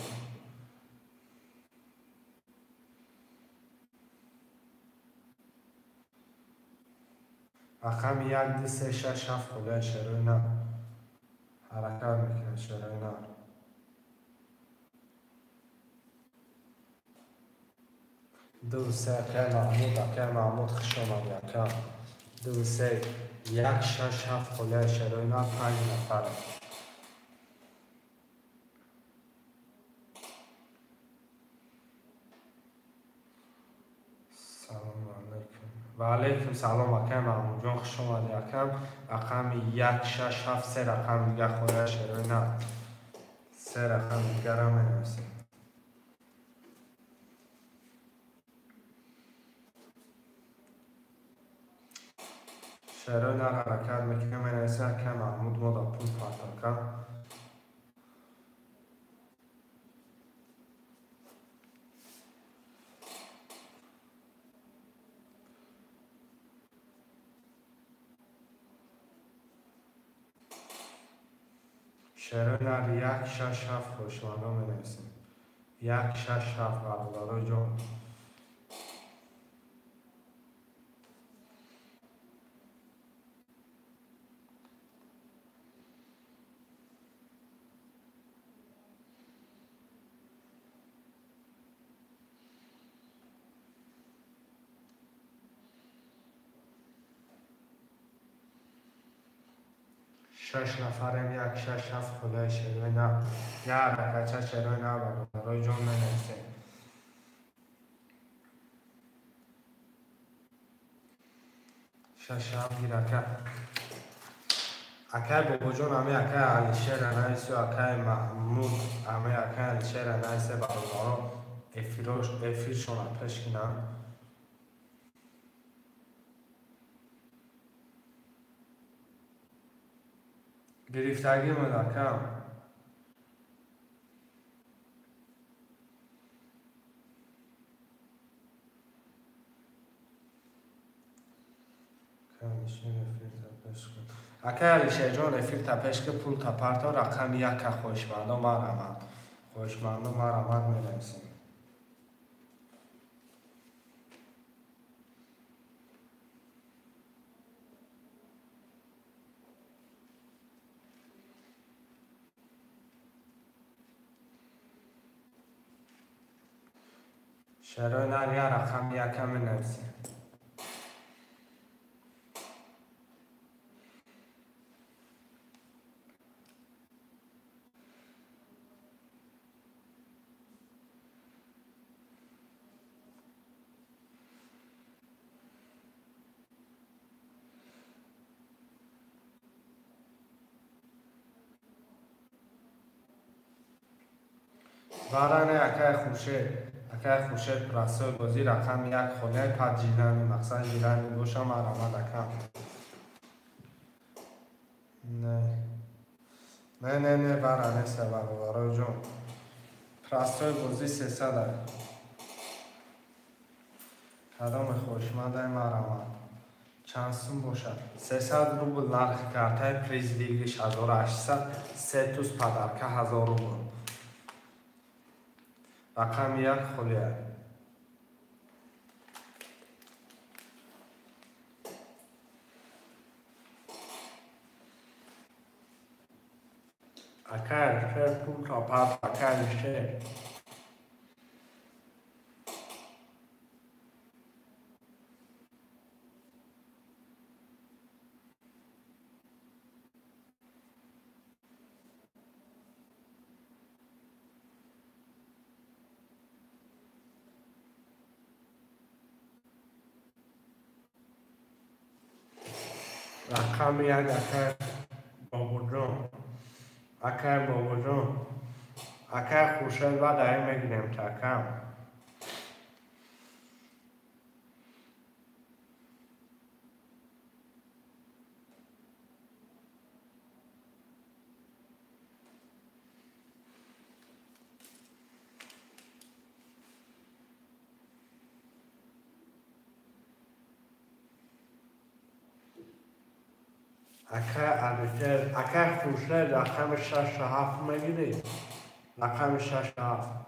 Рақами 1, 2, 3, 6, 7 холия шерои нар. Ҳаракат мекунад шерои нар. 2, 3, акай Маҳмуд, акай Маҳмуд, хуш омадӣ, ака. 2, 3, 1, 6, 7 холия шерои нар, 5 нафар. Салом алейкум. Ва алейкум салом, акай Маҳмудҷон, хуш омадӣ, акам. Рақами 1, 6, 7, 3 рақами дигар холия шерои нар. 3 рақами дигарам менависем. Шерои нар ҳаракат мекунем, менависем, акай Маҳмуд мо дар пул партока. Шерои нар 1, 6, 7 хушмандон менависем. 1, 6, 7 бародарои ҷон. 6 нафарем, 1, 6, 7 холияи шерои нар. Як ҳаракатча шерои нар бародарои ҷон менависем. 6, 7 гир ака. Акай Бобоҷон, ами акай Алишера навису, акай Маҳмуд, ами акай Алишера нависе бародаро эфиршона пеш кинанд. Гирифтагӣ буд, акам. Акай Алишерҷон, эфир тапеш ки пул тапарто, рақами 1 хоҳишмандо марамад. Хоҳишмандо марамад менависем. Шерои нар як рақами 1 менависем. Варане акай Хуршед, акай Хуршед простой бозӣ рақами 1 холияи пад жилани, мақсад жилани боша марамад акам. Не. Не, не, не, варане се бародарои ҷон. Простой бозӣ 300. Кадоме хоҳишмандаи марамад. Чанд сум бошад? 300 рубл нархи картаи приз выигрыш 1800, 3 туз подарка 1000 рубл. Рақами 1 холия. Акай Алишер пул тапарт, акай Алишер. Рақами 1 акай Бобоҷон, акай Бобоҷон, акай Хуршед ва даи мегирем такам. Акай Алишер, акай Хуршед рақами 6, 7 мегирӣ? Рақами 6, 7.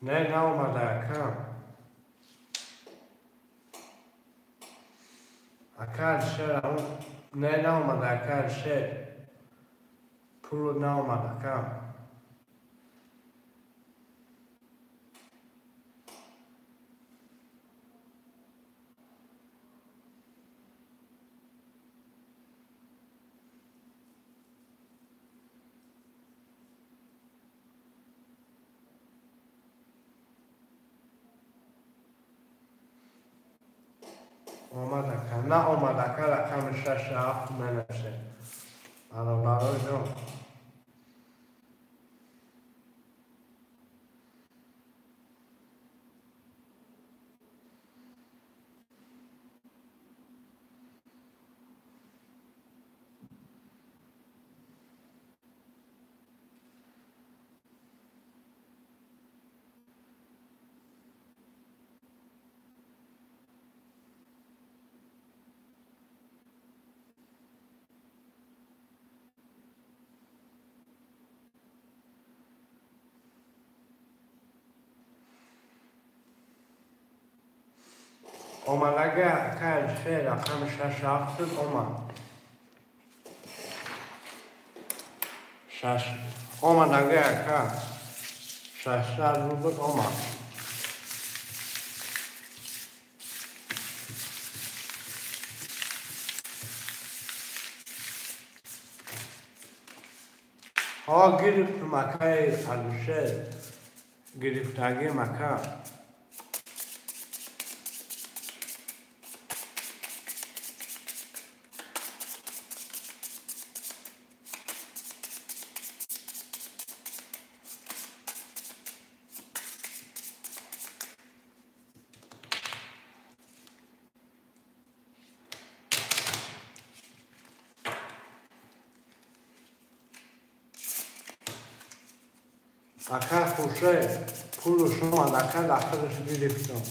Не, наомада ака. Ака Алишер, не, наомада ака Алишер. Пулу наомад ака. Омад ака, наомад ака, рақами 6 7 менависе. Бародаро ҷон. Омадага ака Алишер, рақами 6 7 шуд, омад. Шаш омадага ака. 600 рубл омад. Ҳо, гирифтум акаи Алишер. Гирифтагим ака. Ака Хуршед, пулу шумо ака дахилаш гирифтум.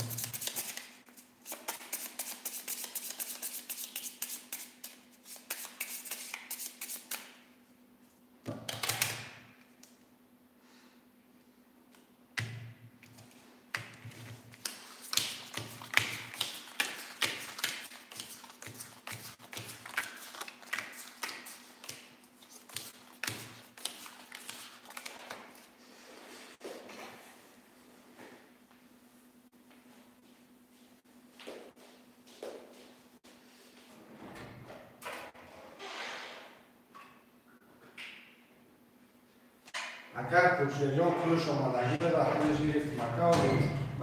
Ака Хуршедҷон, пулш омадагӣ дахилаш гирифтум ака.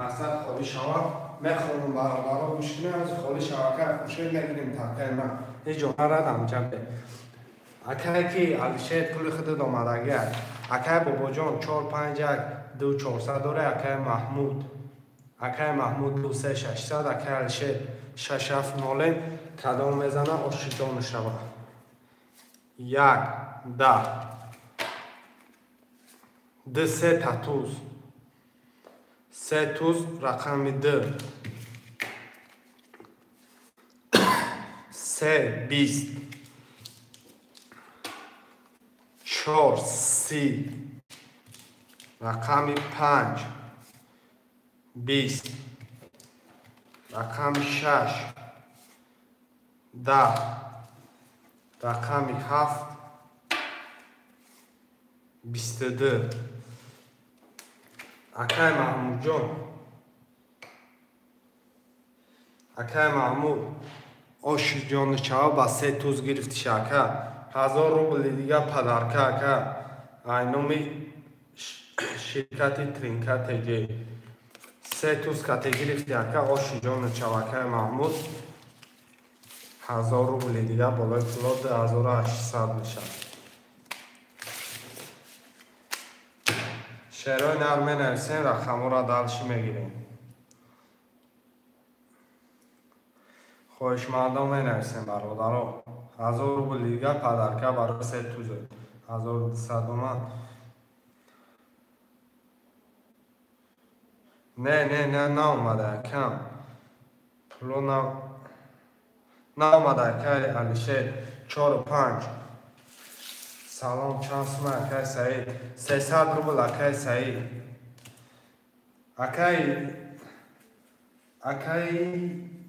Мақсад холӣ шавад, мехонум, бародаро гӯш кунем, аз холӣ шава ака Хуршед мегирем такаи ман. Ҳеҷ ҷо нарадам ҷабе. Акае ки Алишер, пули худат омадагӣ. Акаи Бобоҷон 4 5 1 2 400 дора, акаи Маҳмуд. Акаи Маҳмуд 2 3 600, акаи Алишер 6 7 0, кадом мезана оши ҷон шава. 1 10 д се та туз, се туз, рақами д се 20, 4 30, рақами 5 20, рақами 6 10, рақами 7 22. Акай Маҳмудҷон, акай Маҳмуд, оши ҷоничава ба се туз гирифтиша ака. 1000 рубли дига подарка ака. Ай номи ширкати Тринка ТГ. Се туз кате гирифти ака, оши ҷоничава акай Маҳмуд. 1000 рубли дига болои пуло 2800 мешавад. Шерои нар менависем, рақамҳоро дальше мегирем. Хоҳишмандон менависем, бародаро. 1000 рубл дига подарка барои се туза. 1200 омад. Не, не, не, наомада акам. Пуло наомада акай Алишер. 4 5. Салом, чанд сума акай Саид? 300 рубл акай Саид. Акай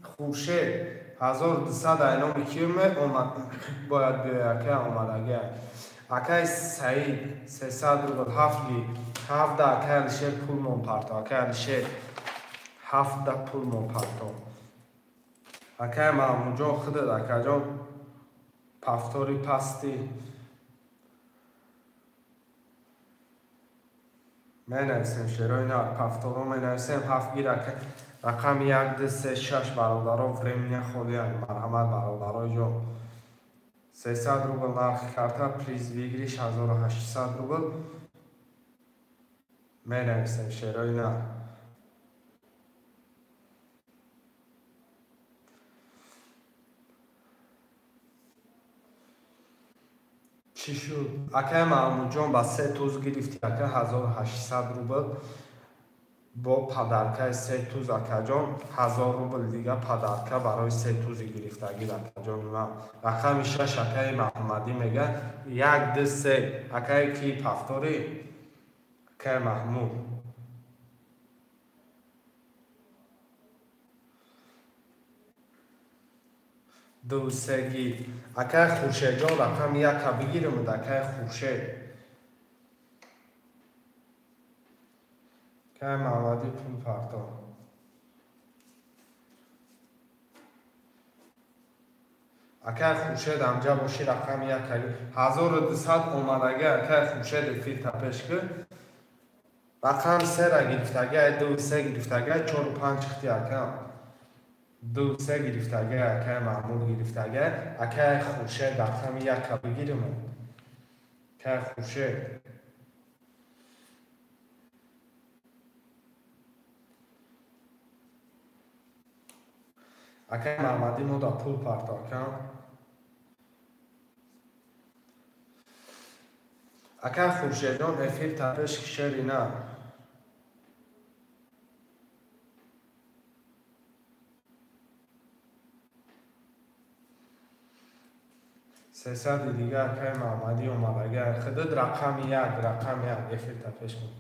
Хуршед 1200 айноми киме омад бояд биёй акай омадагӣ. Акай Саид 300 рубл ҳафт ги ҳафта акай Алишер пул мон парто. Акай Алишер ҳафта пул мон парто. Акай Маҳмудҷон худат акаҷон пафтори пасти менависем шерои нар пафторо менависем ҳафт гир рақами 1 2 3 6 бародаро временя холиянд марҳамат бародарои ҷон. 300 рубл нархи карта приз выигрыш 1800 рубл менависем шерои нар. Чӣ шуд? Акай Маҳмудҷон ба се туз гирифти ака 1800 рубл бо падаркаи се туз акаҷон 1000 рубл дига падарка барои се тузи гирифтагӣ акаҷон. Рақами 6 акаи Маҳмадӣ мега 1 2 3 акаи ки пафтори акаи Маҳмуд. Ду сеги акаи Хуршедҷон рақами 1-а бигирем акаи Хуршед. Акаи Маҳмадӣ пул парто. Акаи Хуршед амҷа боши рақами 1-а 1200 омадагӣ акаи Хуршед эфир тапеш ки рақами 3-ра гирифтагӣ 2 3 гирифтагӣ 4 5 хити акам. 2 3 гирифтагӣ акаи Маҳмуд гирифтагӣ акаи Хуршед рақами 1-а бигирем. Акаи Хуршед акаи Маҳмадӣ мо да пул парто акам. Акаи Хуршедҷон эфир тапеш шери на. Сесади дига акаи Маҳмадӣ омадагӣ худуд рақами 1 рақами 1 эфир тапеш кун.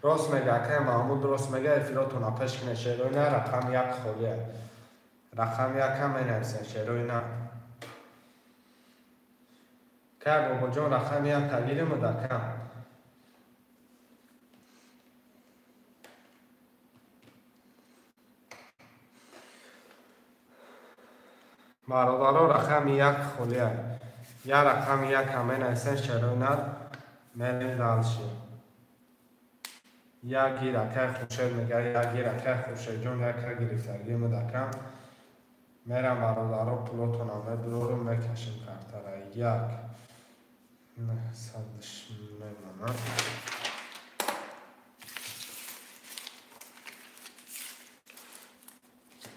Рост мега акаи Маҳмуд рост мега эфиротона пеш кунед шерои на рақами 1 холия. Рақами 1 менависем шерои на. Акаи Бобоҷон рақами 1 тагирем акам. Бародаро рақами 1 холия. Я рақами 1 менависем шерои на мерем дальше. Як гир акаи Хуршед мега як гир акаи Хуршедҷон яка гирифтагӣ акам. Мерам бародаро пулотона мебурорум мекашем картара 1 900 мемонам.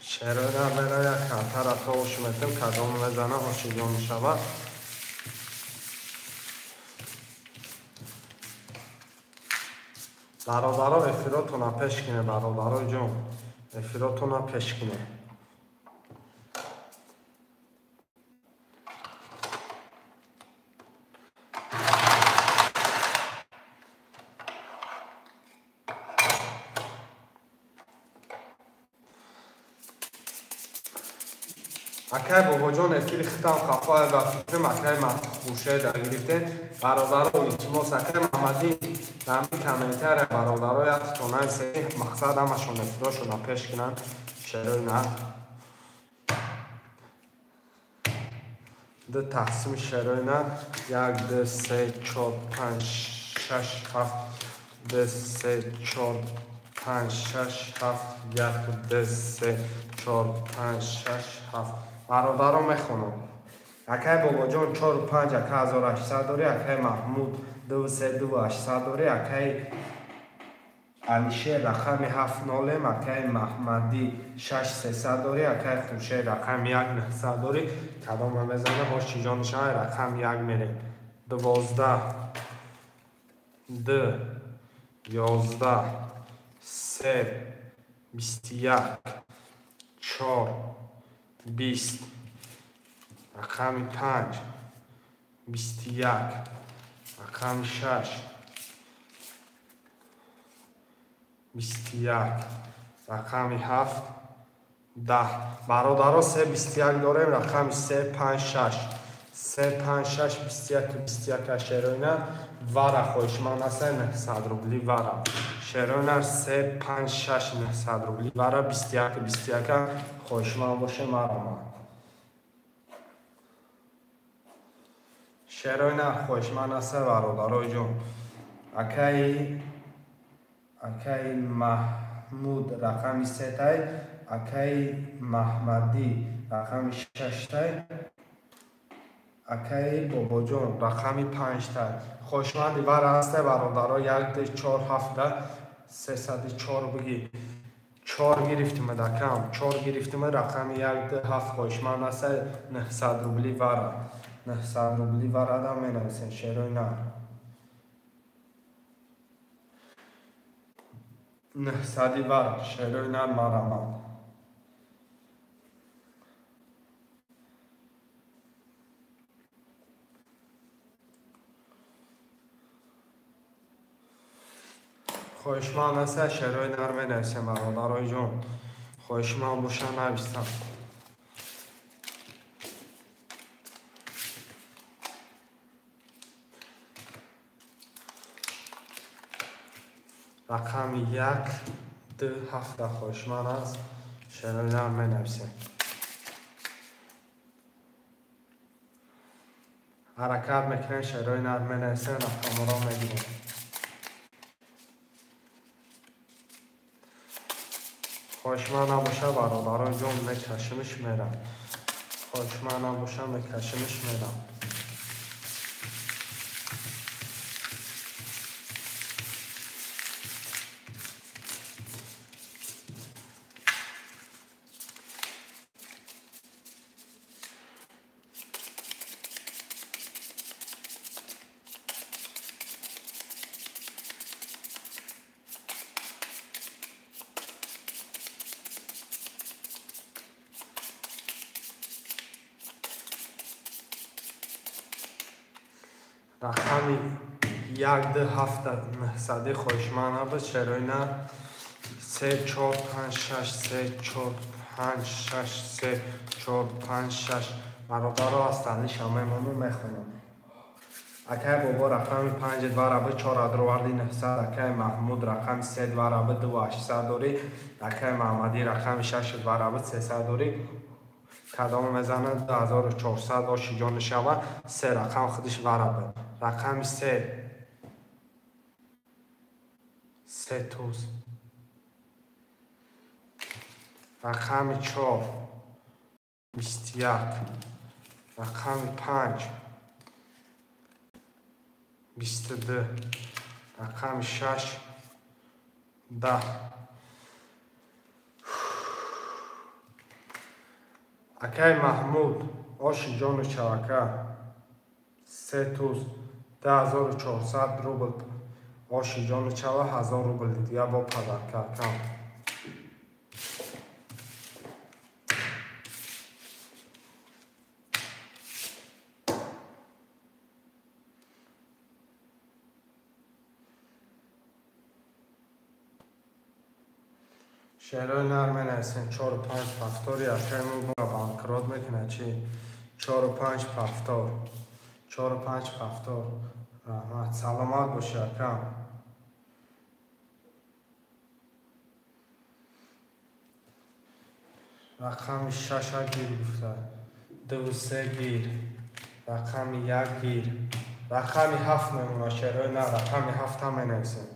Шерои мера як картара то ош метем кадом мезана ошиҷон мешавад. Бародаро эфиротона пеш кине бародарои ҷон эфиротона пеш кине. Акай Бобоҷон эфири хитам хафоя ба фикрам акай Хуршеда гирифтем. Бародаро илтимос акай Маҳмадӣ дар комментария бародаро яктон нависед мақсад ҳамашон эфирошона пеш кунанд шерои на. Ду тақсими шерои на 1 2 3 4 5 6 7 2 3 4 5 6 7 1 2 3 4 5 6 7 бародаро мехонам. Акай Бобоҷон 4 5 ака 1800 дорӣ, акай Маҳмуд 2 3 2 800 дорӣ, акай Алишер рақами 7 0, акай Маҳмадӣ 6 300 дорӣ, акай Хуршед рақами 1 900 дорӣ. Кадома мезана ошиҷон шава рақами 1 мерем. 12 2 11 3 21 4 20 рақами 5 21 рақами 6 21, рақами 7, 10. Бародаро 3 21 дорем, рақами 3 5 6. 3 5 6 21 21 шероина вара хоҳишманд аст 900 рубли вара. Шероина 3 5 6 900 рубли вара 21 21 хоҳишманд боше марама. Шероина хоҳишманд аст бародарои ҷон. Акаи Маҳмуд рақами 3 тай, акаи Маҳмадӣ рақами 6 тай, акаи Бобоҷон рақами 5 тай. Хоҳишманди вара ҳасте бародаро 1 2 4 7 304 бигӣ. 4 гирифтим дакам, 4 гирифтим рақами 1 2 7 хоҳишманд аст 900 рубли вара. 900 рубли вара да менависем шерои нар. 900 вара шерои нар марамад. Хоҳишманд аст шерои нар менависем бародарои ҷон. Хоҳишманд боша нависам. Рақами 1 2 7 хоҳишманд аст шерои нар менависем. Ҳаракат мекунем шерои нар менависем, рақамҳоро мегирем. Хоҳишманд набоша бародарои ҷон мекашимиш мерам. Хоҳишманд набоша мекашимиш мерам. Рақами 1 2 7 900 хоҳишманд набуд шерои нар 3 4 5 6 3 4 5 6 3 4 5 6. Бародаро ҳастанд ниша мемонум мехонам. Акаи Бобо рақами 5 2 раби 4 адроварди 900, акаи Маҳмуд рақами 3 2 раби 2 800 дорӣ, акаи Маҳмадӣ рақами 6 2 раби 300 дорӣ. Кадом мезанад 2400 оши ҷон шава, се рақам худиш вара буд. Рақами 3 3 туз, рақами 4 21, рақами 5 22, рақами 6 10. Акаи Маҳмуд оши ҷону чавака 3 туз 2400 рубл оши ҷону чава 1000 рубл дига бо падарка акам. Шерои нар менависем 4 5 повтори акаи мо банкрот мекунад чи 4 5 повтор 4 5 повтор. Раҳмат, саломат боши акам. Рақами 6 гир гуфта, 2 3 гир, рақами 1 гир, рақами 7 мемонад шерои нар, рақами 7 ҳам менависем.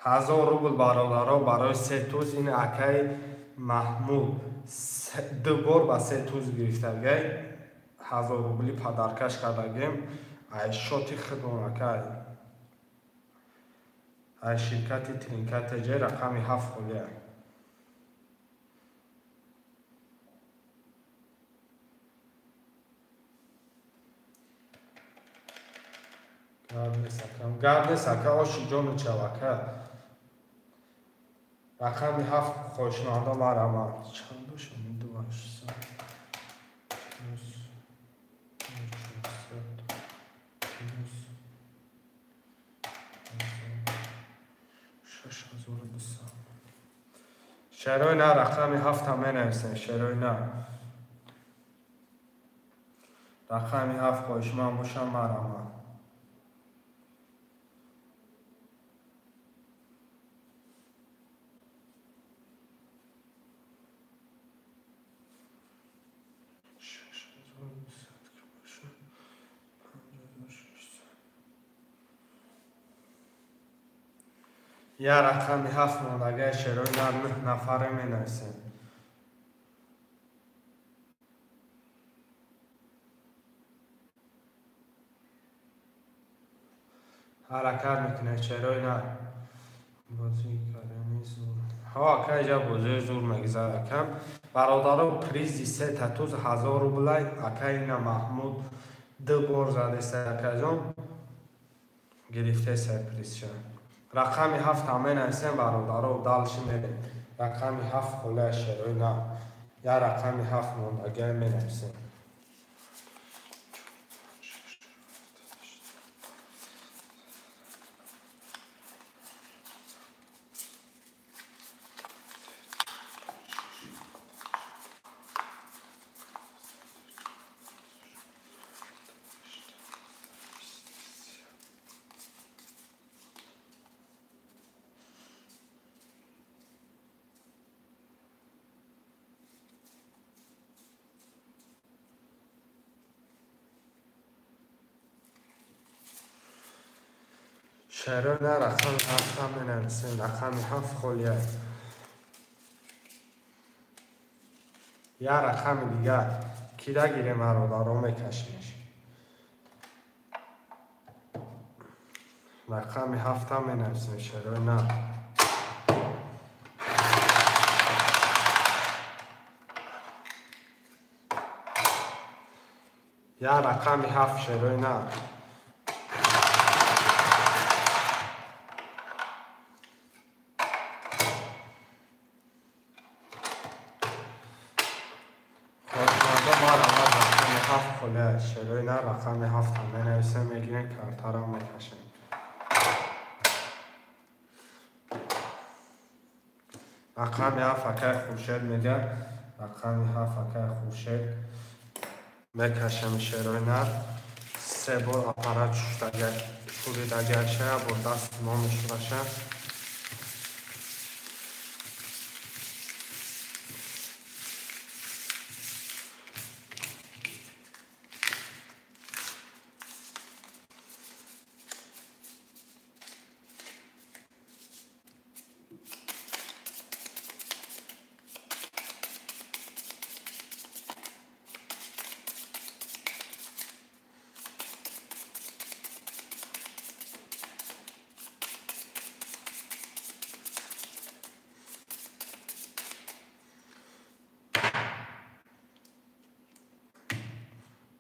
1000 рубл бародаро барои 3 туз. Ин акаи Маҳмуд 2 бор ба 3 туз гирифтагай, 1000 рубли падаркаш кардагем. Ай шоти худмон акай, ай ширкати Тринка ТЖ рақами 7 холия. Гап нест акам, гап нест ака, оши ҷону чавака. Рақами 7 хоҳишмандо марама. Чанд бошам? 2 800 плюс 400 плюс 6200. Шерои на рақами 7 менависем. Шерои на рақами 7 хоҳишманд бошам марама. Я рақами 7 мондагай шерои нар 9 нафаре менависем. Ҳаракат мекунед шерои нар. Бозӣ кардани зур. Ҳо, ака иҷа бозии зур мегузарад акам. Бародаро призи се татуз 1000 рублай. Ака ина Маҳмуд 2 бор задеста акаҷон. Гирифтеса призша. Рақами 7 ҳам менависем бародаро, далши мерем. Рақами 7 холия шерои на. Я рақами 7 мондагиа менависем. Шерои на рақами 7 ҳам менависем. Рақами 7 холия. Я рақами дигар кида гирем бародаро мекашимеш. Рақами 7 ҳам менависем. Шерои на. Я рақами 7 шерои на. Шерои на рақами 7 ҳам менависем, мегирем картаро мекашем. Рақами 7 акай Хуршед мегӯяд. Рақами 7 акай Хуршед мекашем шерои нар. 3 бор аппарат шуридагаша, бо даст мо мешураша.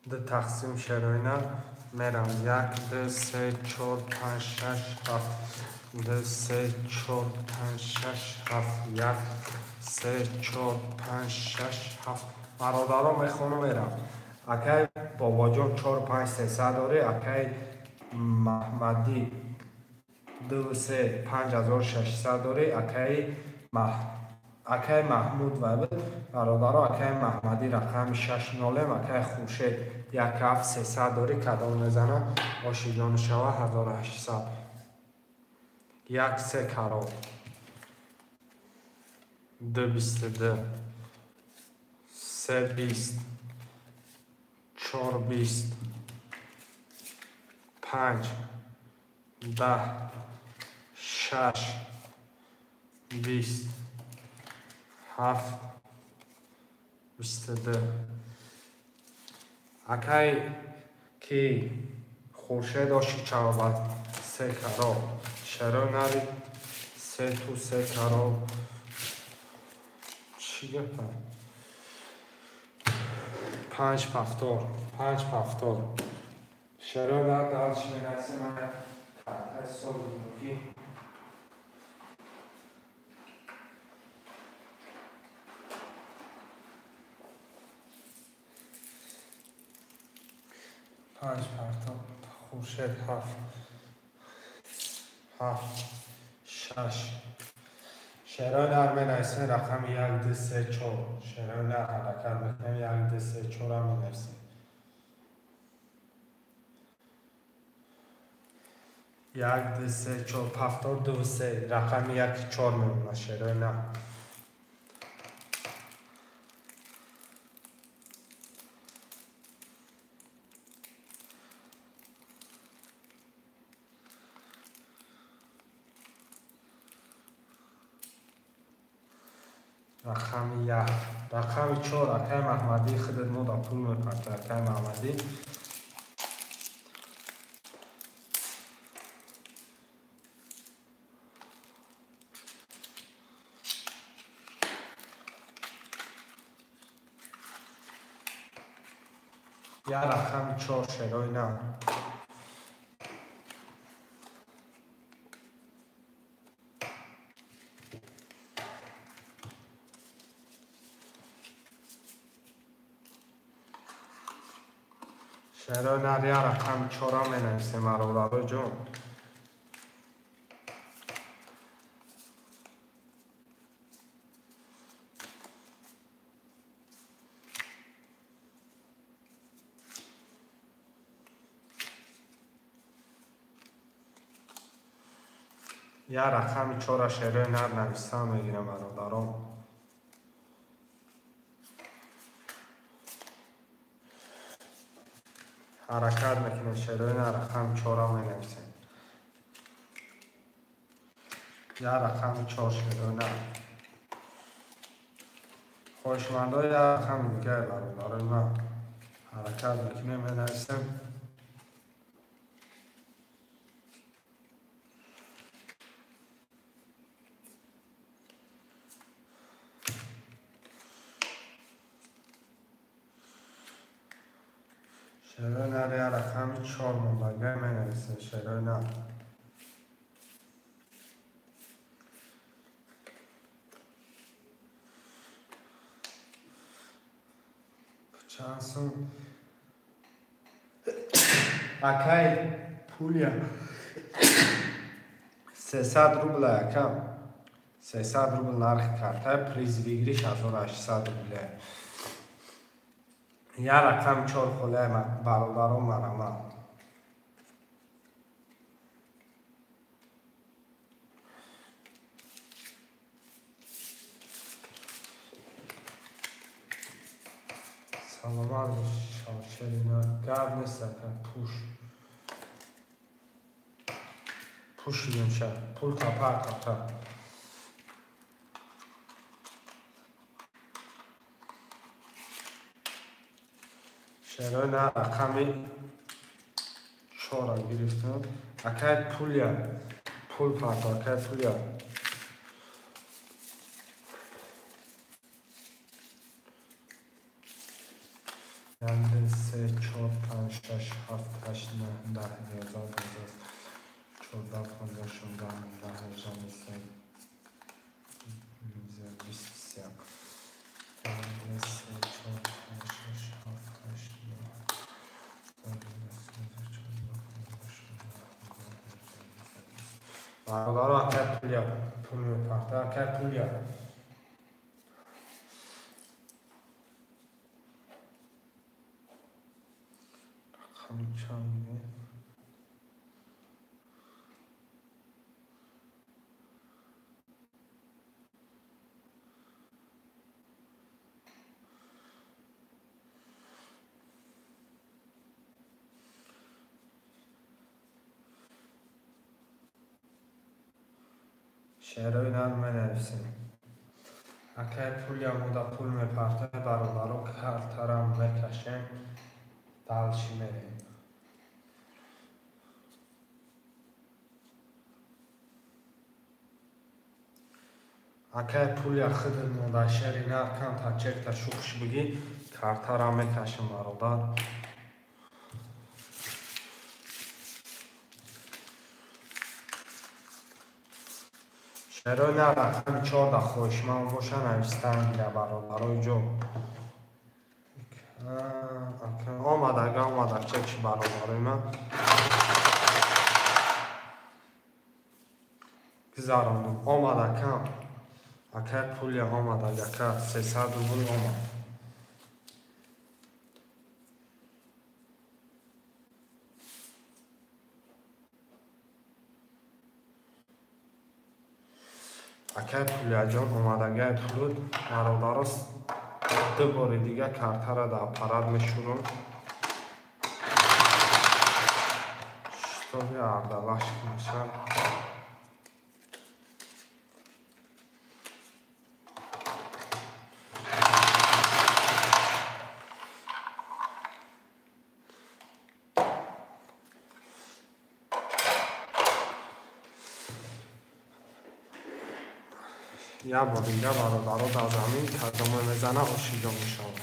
Ду тақсим шерои нар мерам. 1 2 3 4 5 6 7 2 3 4 5 6 7 1 3 4 5 6 7. Бародаро мехонам мерам. Акай Бобоҷон 4 5 300 дорӣ, акай Маҳмадӣ 2 3 5600 дорӣ, акай Маҳмуд ва бародаро акай Маҳмадӣ рақами 6 нолем, акай Хуршед 1 7 300 дорӣ, кадом мезана оши ҷону шава 1800. 1 3 карол 2 22 3 20 4 20 5 10 6 20 7 22. Акай ки Хуршед оши чавабад 3 карол. Шерои нари 3 ту 3 карол. Чӣ гапа? 5 повтор, 5 повтор. Шерои нар далш менависем. Ман карта ҳисоб мекунам. 5 партоб Хуршед 7 7 6. Шерои нар менависем рақами 1, 2, 3, 4. Шерои нар ҳаракат мекунем 1, 2, 3, 4 менависем. 1, 2, 3, 4, повтор 2, 3. Рақами 1, 4 мемонад шерои нар. Рақами 1, рақами 4. Акай Маҳмадӣ худат мо да пул мепарта. Акай Маҳмадӣ. Я рақами 4 шерои нав. Шерои нар я рақами 4 менависем бародаро ҷон. Я рақами 4 шерои нар нависам мегирам бародарон. Ҳаракат мекунем шерои нар рақами 4 менависем. Я рақами 4 шерои нар. Хоҳишмандои я рақами дигар бародарои ман ҳаракат мекунем менависем. Шерои нар я рақами 4 мондага менависем шерои нар. Чанд сум? Акай пулия 300 рубла акам. 300 рубл нархи карта, приз выигрыш 1800 рубля. Я рақами 4 холаи бародарон марамад. Саломат бош шавшерина. Гап нест ака, пуш. Пуш шидем ша. Пул тапа карта. Шерои нар рақами 4 гирифтам. Акай пулия. Пул парто, акай пулия. 1, 2, 3, 4, 5, 6, 7, 8, 9, 10, 11, 12, 14, 15, 16, 17, 18, 19, 20, 1, 2, 3, 4, 5, 6, 7, 8, 9, 10, 11, 12, 14, 15, 16. Бародаро, акай пулия, пул мепарта, акай пулия. Рақами чанд? Шерои нар менависем. Акай пулия мода пул мепарта, бародаро картарам мекашем, дальше мерем. Акай пулия худат мода шери нар камтар чекта шухш бигӣ, картарам мекашем бародар. Шерои нар рақами 4 хоҳишманд боша навистан гира бародарои ҷон. Омадага омада чекши бародарои ман. Гузарондум. Омад акам. Акай пулия омад, ака 300 рубл омад. Акай пулияҷон омадагай пулуд. Бародаро, ду бори дига картара дар аппарат мешӯрум. Шитоби ардалаш нашад. Я бор дига бародаро дар замин кардома мезана ошиҷо мешавад.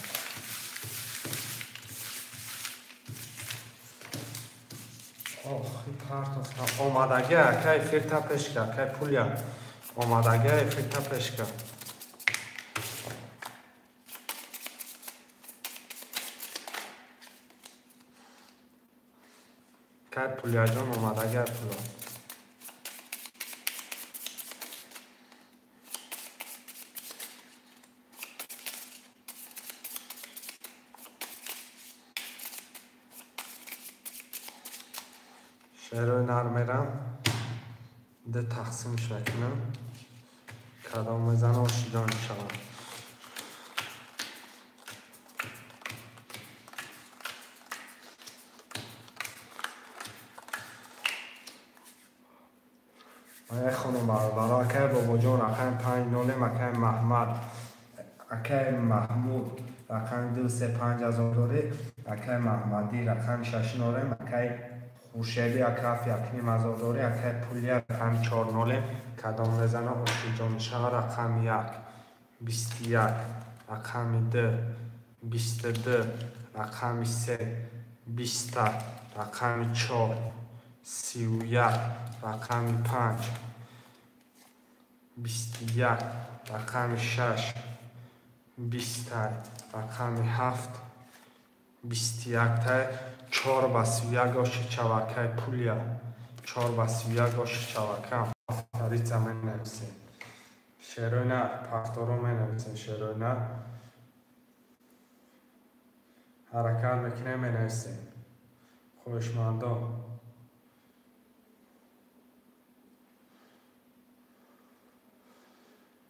Охи партофтам. Омадагӣ акай эфирта пешка, акай пулия. Омадагӣ эфирта пешка. Акай пулияҷон омадагӣ пуло. Шерои нар мерам, ду тақсимш мекунам. Кадом мезана ошиҷон мешавад. Мехонам бародаро, акай бобоҷон рақами 5 нолем, акай Маҳмад, акай Маҳмуд рақами 2 3 5 ҳазор дорӣ, акай Маҳмадӣ рақами 6 нолем, акай Хуршеди ака 1.5 ҳазор дорӣ, акай Пулия рақами 4 нолем, кадом мезана ошиҷон мешавад. Рақами 1 21, рақами 2 22, рақами 3 20, рақами 4 31, рақами 5 21, рақами 6 20, рақами 7 21 тай 4 ба 31 оши чавакай пулия 4 ба 31 оши чавака. Тарица менависем. Шерои нар, пахторо менависем шерои нар. Ҳаракат мекунем менависем. Хоҳишмандон.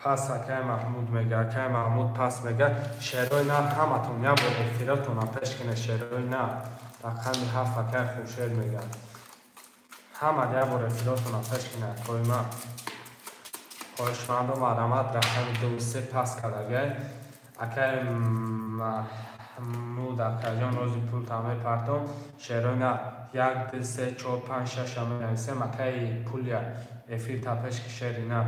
Пас акай Маҳмуд мега, акай Маҳмуд пас мега. Шерои нар ҳаматон як бор эфиратонам пеш кине шерои нар. Рақами 7 акай Хуршед мега. Ҳама як бор эфиратонам пеш кине акои ман. Хоҳишмандон марҳамат рақами 2 3 пас кардагай. Акай Маҳмуд акаҷон рози пул мепартом. Шерои нар 1 2 3 4 5 6 менависем. Акай пулия эфир та пеш ки шери нар.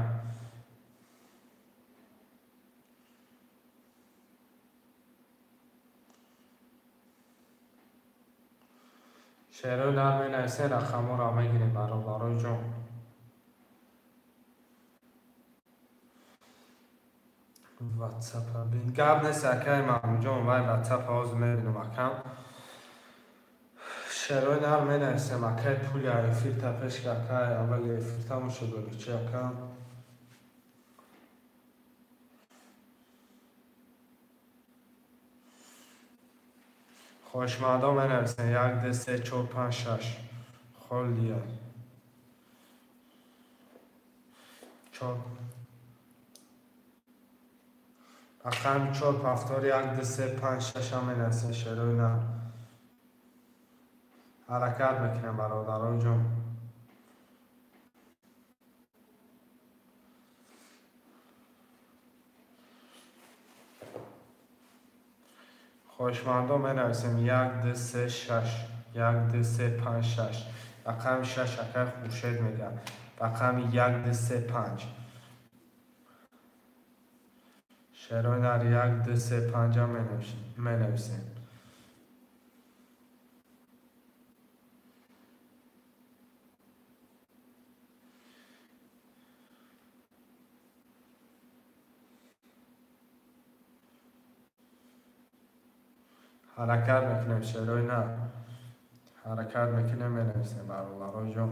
Шерои нар менависем, рақамҳоро мегирем бародарои ҷон. Ватсапа бин. Гап нест акай Маҳмудҷон, вай ватсапа ҳозир мебинам акам. Шерои нар менависем, акай пулия эфир та пеш ки акай аввали эфир тамом шуд вале чи акам. Хоҳишмандон менависем 1 2 3 4 5 6 холия 4 рақами 4 повтор 1 2 3 5 6 ҳам менависем шерои нар. Ҳаракат мекунем бародарон ҷон. Хоҳишмандон менависем 1 2 3 6 1 2 3 5 6 рақами 6 акай Хуршед мега. Рақами 1 2 3 5 шерои нар 1 2 3 5 ҳам менависем. Ҳаракат мекунем шерои нар. Ҳаракат мекунем менависем бародарон ҷон.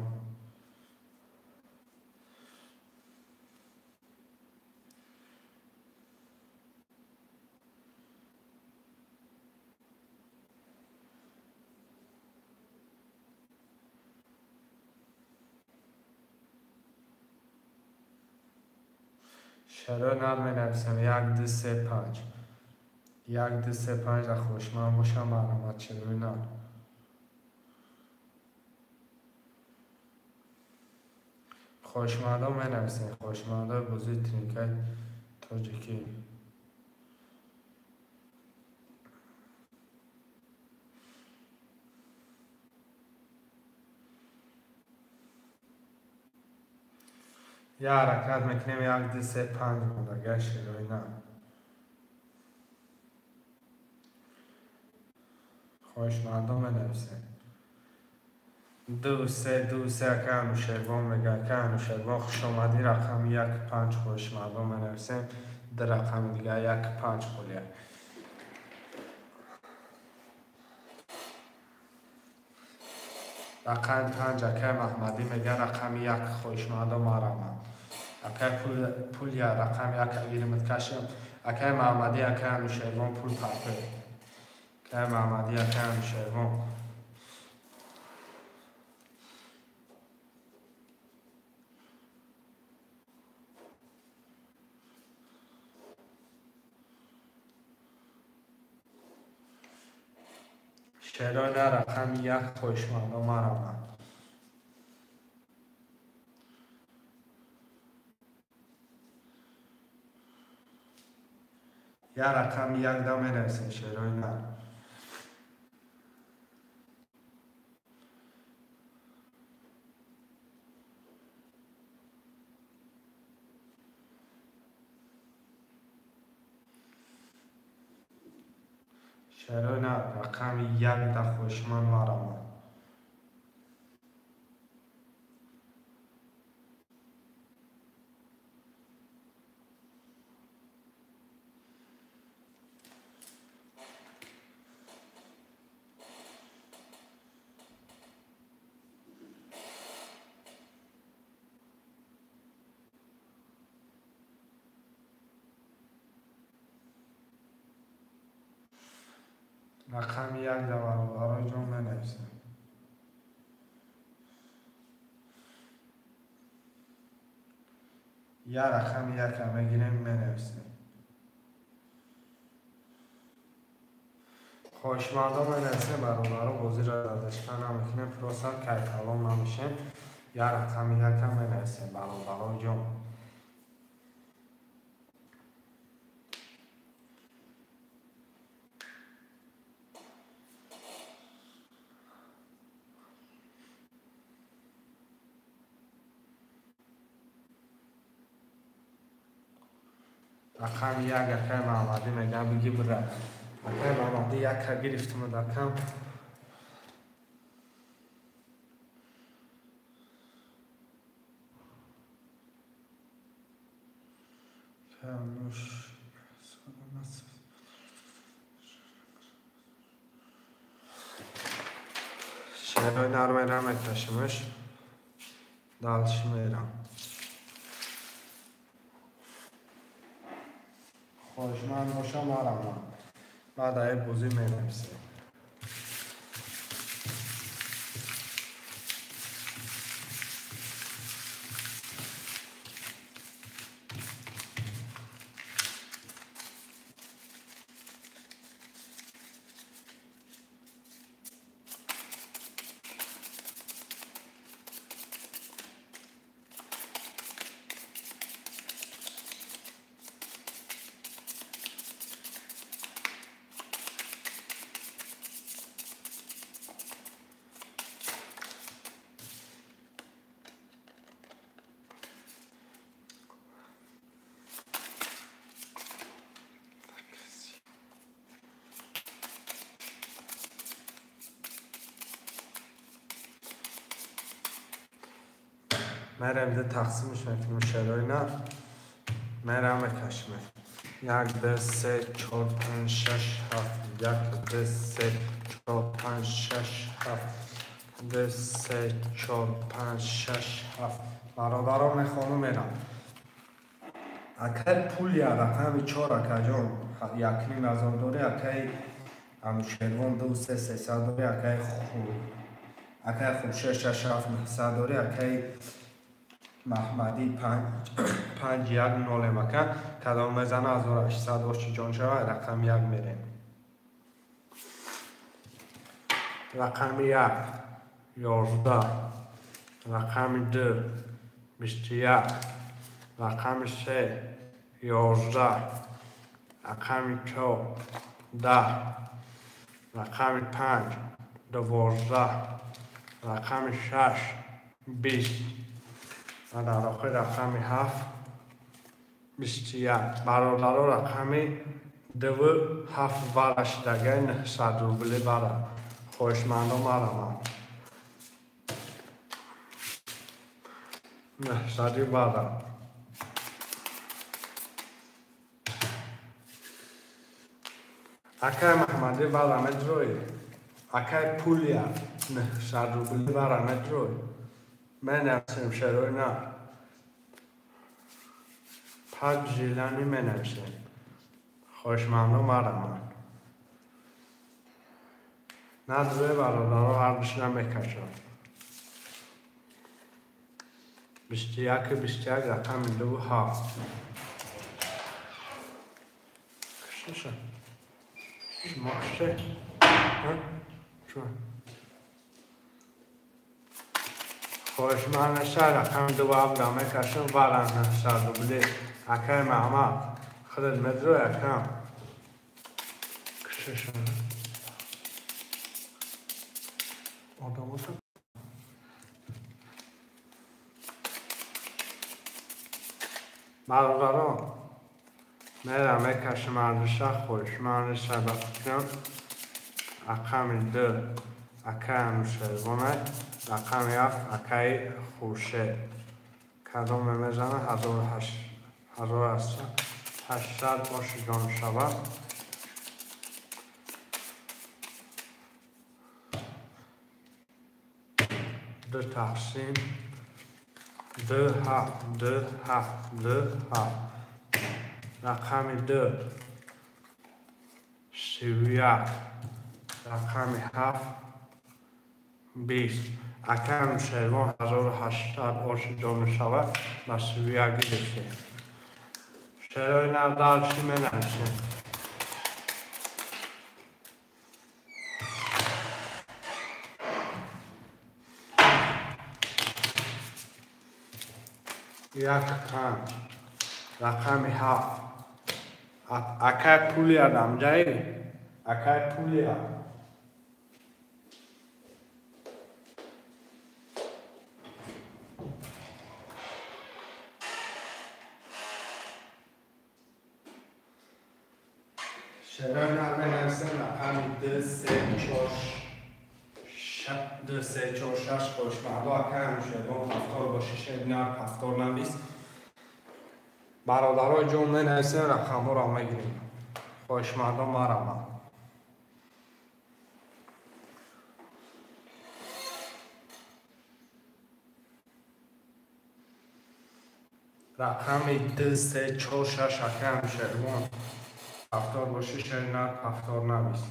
Шарои нар менависам 1 2 3 5. 1 2 3 5 да хушманд бошам марҳамат шерои нар. Хоҳишмандон менависем, хоҳишмандои бозии тринкаи тоҷикӣ. Я ҳаракат мекунем 1 2 3 5 мондага шерои нар. Хоҳишмандон менависем. 2 3 2 3 ака Анушервон мега. Ака Анушервон хушомадӣ. Рақами 1 5 хоҳишмандон менависем. Ду рақами дига 1 5 холия. Рақами 5 акай Маҳмадӣ мега. Рақами 1 хоҳишмандон марҳамат. Акай Пулия рақами 1 гиримат кашам. Акай Маҳмадӣ, акай Анушервон пул партоед. Акай Маҳмадӣ, акай Анушервон. Шерои на рақами 1 хоҳишмандон марҳамат. Я рақами 1 да менависем шерои нар. Шерои нар рақами 1 да хоҳишманд марҳамат. Рақами 1 да бародарои ҷон менависем. Я рақами 1 мегирем менависем. Хоҳишмандон менависем бародаро, бозиро задашка намекунем, просто кайфалон намешем. Я рақами 1 менависем бародарои ҷон. Рақами 1 акай Маҳмадӣ мега биги бира. Акай Маҳмадӣ 1 гирифтум дакам. Шерои нар мерам мекашимаш. Дальше мерам. Хоҳишманд бошам марҳамат. Баъд ай бозӣ менависем. Мерем ду тақсимш мекунем шерои нар. Мерам мекашем. 1 2 3 4 5 6 7 1 2 3 4 5 6 7 2 3 4 5 6 7. Бародарон мехонум мерам. Акай Пулия рақами 4 акаҷон 1.5 ҳазор дорӣ, акай Анушервон 2 3 300 дорӣ, акай Хуршед 6 7 900 дорӣ, акай Маҳмадӣ 5 1 0 мака кадом мезана 1800 оши ҷон шава рақами 1 мерем. Рақами 1 11, рақами 2 21, рақами 3 11, рақами 4 10, рақами 5 12, рақами 6 20 ва дар охир рақами 7 21. Бародаро рақами 2 7 вара шидагай 900 рубли бара. Хоҳишмандо мараманд. 900 бара. Акай Маҳмадӣ вара медрои. Акай Пулия 900 рубли вара медрои. Менависем шерои на. Пад жилани менависем. Хоҳишмандо мараманд. Надрои бародаро ҳардушна мекашам. 21 21 рақами 2 7. Кашиша. Шумо каште? Шумо. Хоҳишмандша рақами 2 7 мекашам вара 900 рубли. Акай Маҳмад худат медрои акам. Кашиша. Бародарон мерам мекашам ардуша хоҳишмандша ба фикрам рақами 2 акай Анушервонай, рақами 7 акаи Хуршед. Кадоме мезана 1800 оши ҷон шавад. 2 тақсим 2 7 2 7 2 7 рақами 2 31 рақами 7 20. Акай Анушервон 1800 оши ҷон мешавад ба 31 гирифтем. Шерои нав дарши менависем. 1 5 рақами 7 акай Пулия дамҷаи акай Пулия. Шерои нав менависем рақами 2 3 4 2 3 4 6 хоҳишмандо акай Анушервон 70 боши шери нар 70 навис. Бародарои ҷон менависем рақамҳоро мегирем. Хоҳишмандо мараманд. Рақами 2 3 4 6 акай Анушервон 70 боши шери нар 70 навис.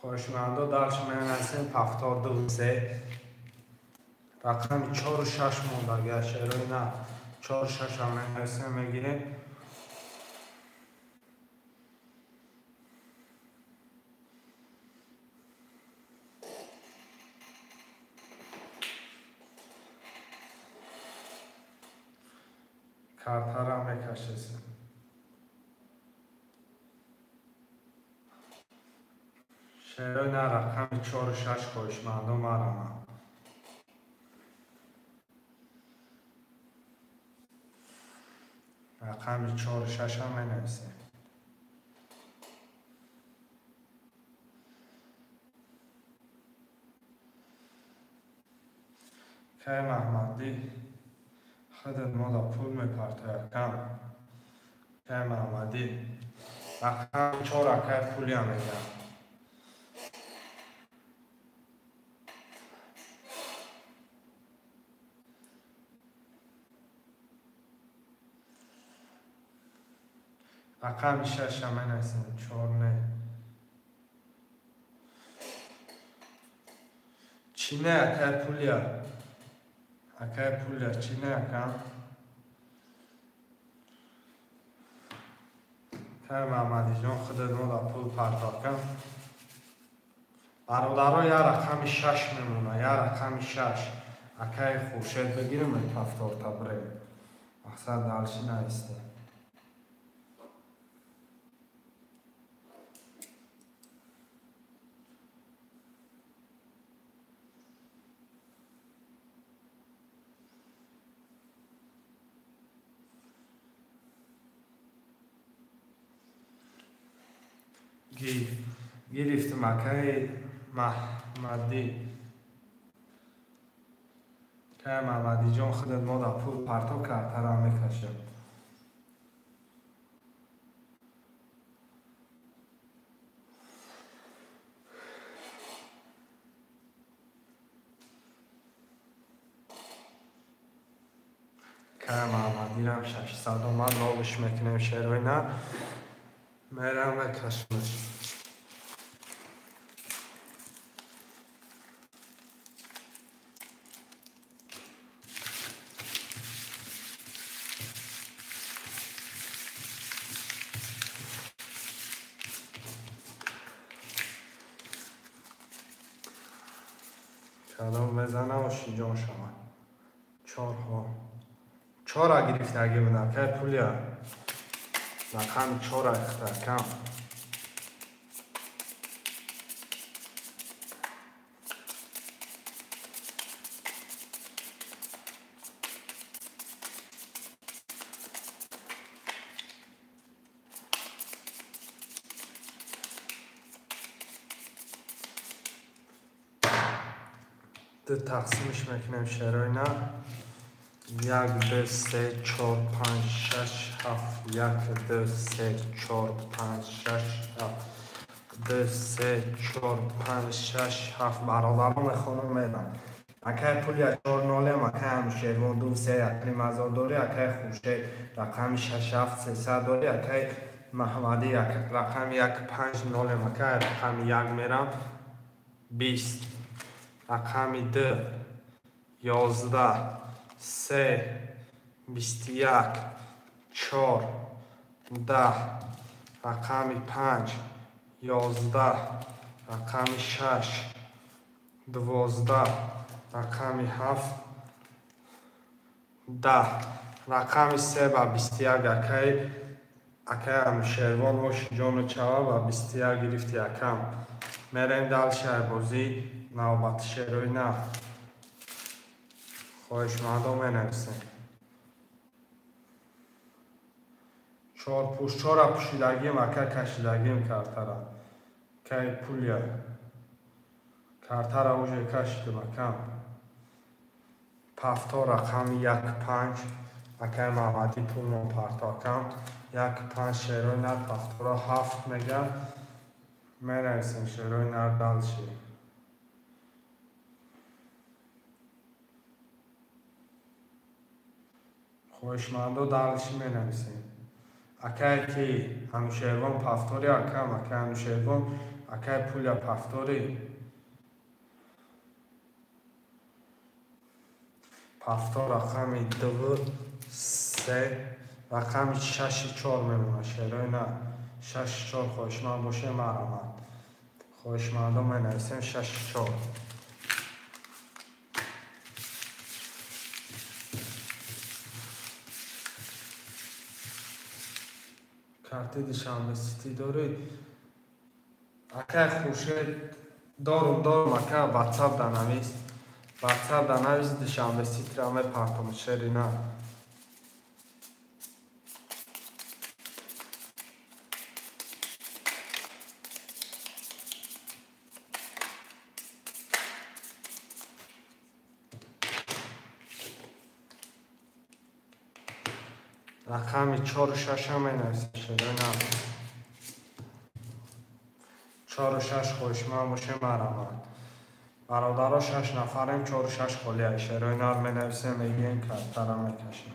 Хоҳишмандо дарш менависем 72 3 рақами 4 6 мондага шерои на 4 6 ҳам менависем мегирем. Картара мекашесем. Шерои на рақами 4 6 хоҳишмандо мараманд. Рақами 4 6 ҳам менависем. Кай Маҳмадӣ худат мода пул мепартояд акам. Кай Маҳмадӣ рақами 4 акай Пулия мегӯям. Рақами 6 менависем 4 не. Чӣ не, акай Пулия? Акай Пулия, чӣ не, акам? Акай Маҳмадиҷон, худат мо да пул парто, акам. Бародаро, я рақами 6 мемона, я рақами 6. Акай Хуршед бигирем, пафторта бирем. Мақсад далши наисте. Гирифтим, акай Маҳмадӣ. Акай Маҳмадиҷон, худат мо да пул парто, картара мекашем. Акай Маҳмадирам 600 омад, ловиш мекунем шерои на. Мерам мекашмаш. Кадом мезанам, ошиҷон шавад. Чорҳо. Чора гирифтагӣ буд, акай Пулия. Рақами 4 ихтакам. Ду тақсимш мекунем шерои на. 1, 2, 3, 4, 5, 6, 7, 1, 2, 3, 4, 5, 6, 7, 2, 3, 4, 5, 6, 7. Бародаро мехонам, медам. Акай Пулия 4 нолем, акай Анушервон 2, 3, 1 ҳазор дорӣ, акай Хуршед рақами 6, 7, 300 дорӣ, акай Маҳмадӣ рақами 1, 5 нолем, акай рақами 1 мерам 20, рақами 2, 11, 3, 21, 4, 10, рақами 5, 11, рақами 6, 12, рақами 7, 10, рақами 3 ба 21. Акай Анушервон ошиҷону чава ба 21 гирифти, акам. Мерем дальше бозӣ, навбати шерои на. Хоҳишмандо менависем. 4 пӯш, 4 пӯшидагим, ака кашидагим картара. Акай Пулия. Картара уже кашидим, акам. Пафто рақами 1, 5. Акай Маҳмадӣ пулмон парто, акам. 1, 5 шерои нар, пафтора 7 мегам. Менависем шерои нар дальше. Хоҳишмандо дальше менависем. Акай ки Анушервон пафтори, акам, акай Анушервон, акай Пулия пафтори. Пафтор рақами 2, 3, рақами 6, 4 мемонад шерои на. 6, 4 хоҳишманд боше, марҳамат. Хоҳишмандо менависем 6, 4. Карти Душанбе Сити дорӣ? Акай Хуршед, дорум, дорум, ака, ватсап да навис. Ватсап да навис, Душанбе Ситира мепартом, шери на. Рақами 4, 6 менависем шерои на. 4, 6 хоҳишманд боше, марҳамат. Бародаро, 6 нафарем, 4, 6 холия. Шерои нар менависем, мегӯем, картара мекашем.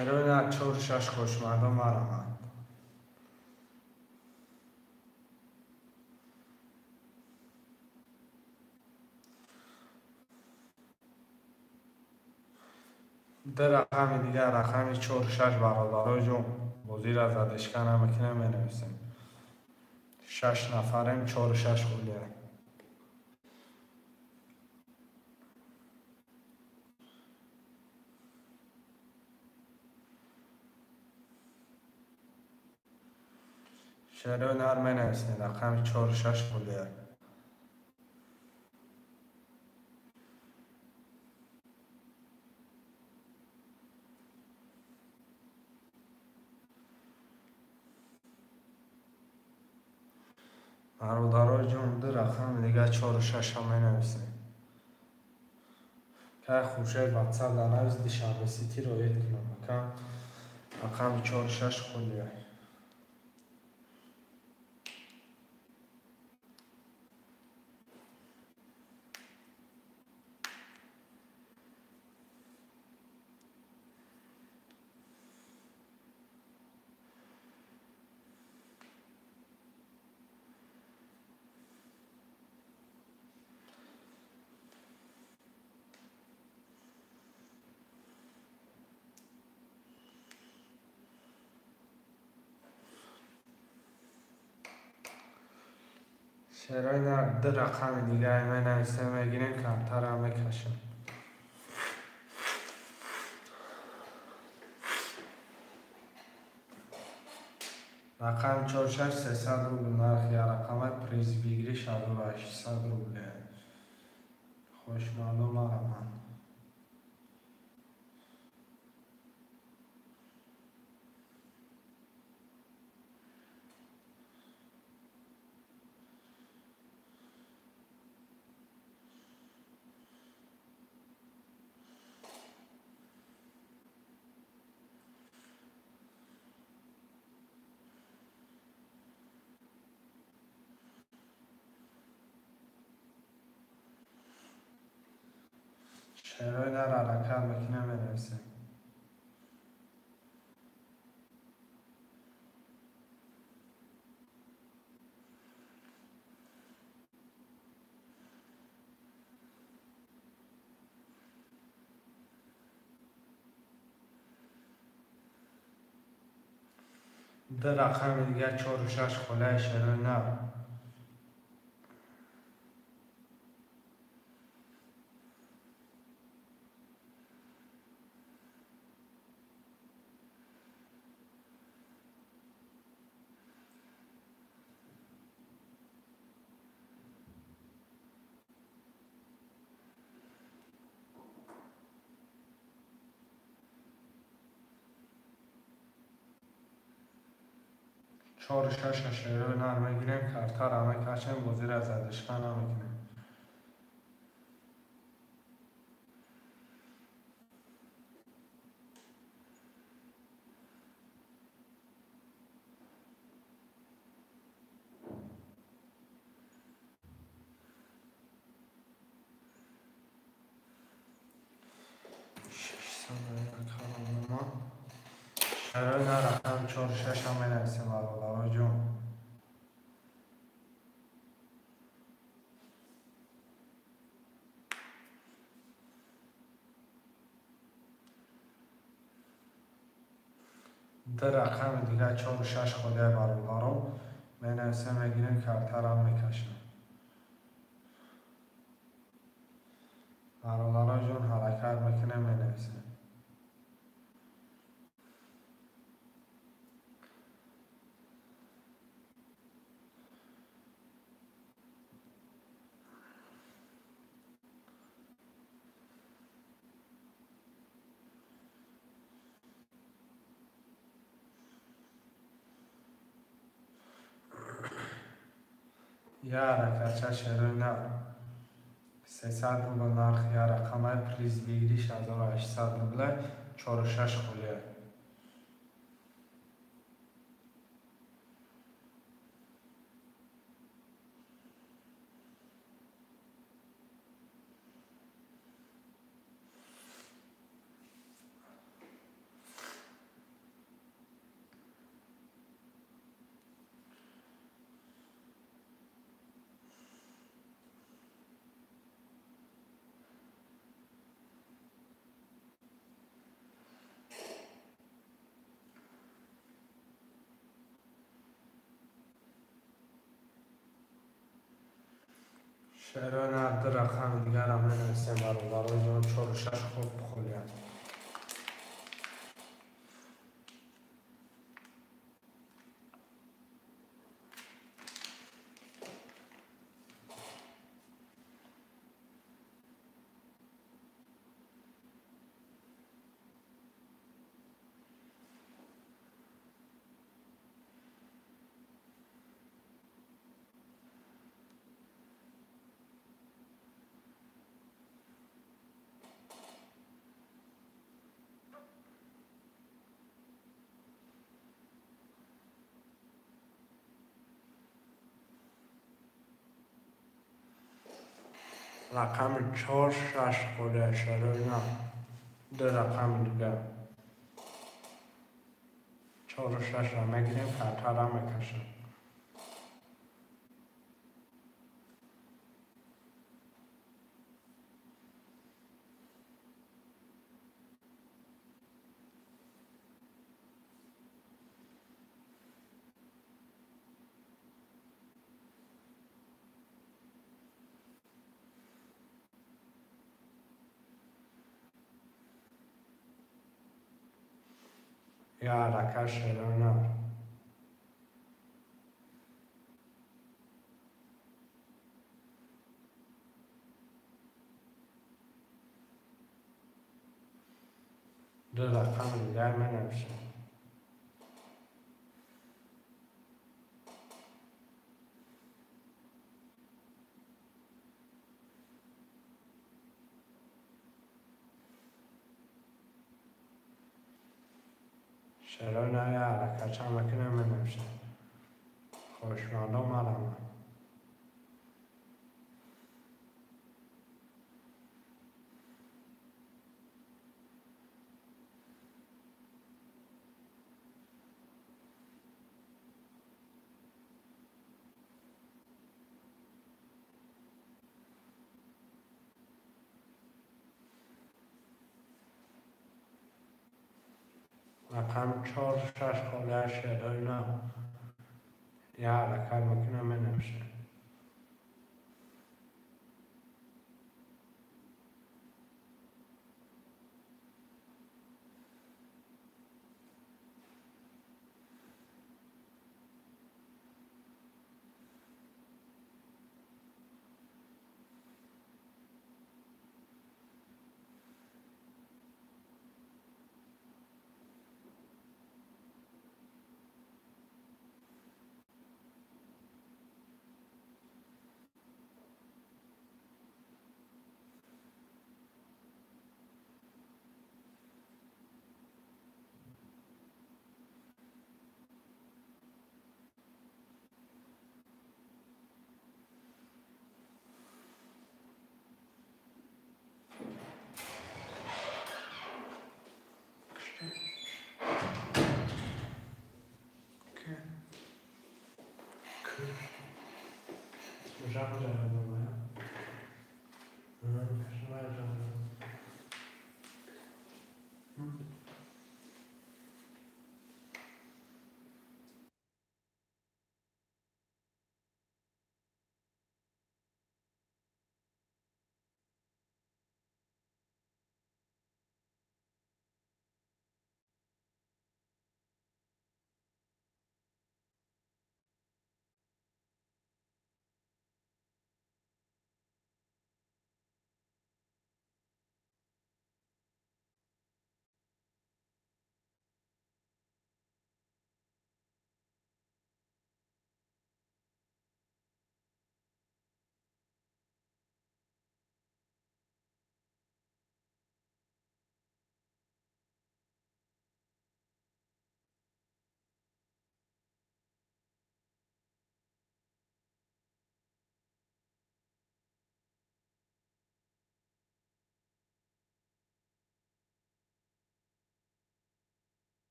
Шерои 4-6 хушмардон марамад. Ду рақами дигар, рақами 4-6 бародаро ҷон, бозиро задишка намекунем, менависем. 6 нафарем, 4-6 хулия. Шерои нар менависем, рақами 4-6 хулия. Бародаро ҷон, ду рақами дигар 4-6 ҳам менависем. Кай Хуршед WhatsApp дар навис Душанбе Сити роид кунам. Акам рақами 4-6 хулия. Шерои нар ду рақами дигар менависем, мегирем, камтарам мекашем. Рақами 4-6 300 рубл нархи, рақамаи приз выигрыш 1800 рубл. Хушмардон марамад. Шерои нар ҳаракат мекунем, менависем. Ду рақами дигар 4-6 холаи шерои нар. 4-6 шерои нар мегирем, картара мекашем, бозиро задишка намекунем. Шерои нар рақами 4-6 ҳам менависем, бародаро ҷон. Ду рақами дигар 4-6 холия бародаро менависем, мегирем, картарам мекашем. Бародаро ҷон, ҳаракат мекунем, менависем. Я ҳаракатча шерои нар 300 рубл нарх, я рақамаи приз выигрыш 1800 рубл, 4-6 холия. Шерои ду рақами дигарам менависем, бародарои ҷон, чору шаш хуб холиям. Рақами чор шаш холия, шарои на ду рақами дигар. Чору шашро мегирем, картара мекашем. Я ҳаракат шерои нар. Ду рақами дигар менависем. Шерои нар я ҳаракат чанд мекунем, менависем. Хоҳишмандон мараманд. Рақами чор шаш холия, шерои на я ҳаракат мекунам, менависем.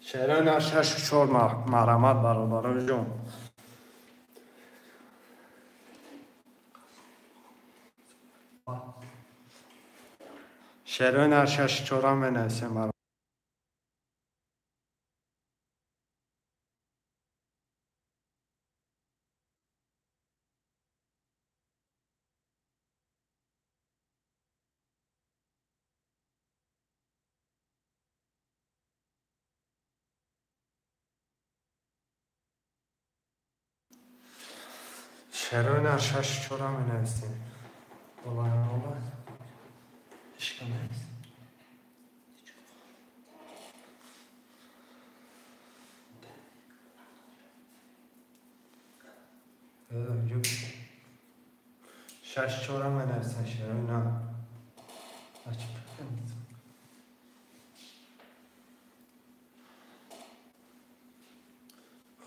Шерои шашу чор марҳамат, бародарои ҷон. Шерои шашу чорам менависем. Шерои нар 6-4 менависем. Болаям омад. Ишка нест. 6-4 менависем шерои нар.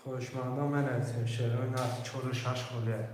Хоҳишмандон менависем шерои нар 4-6 холия.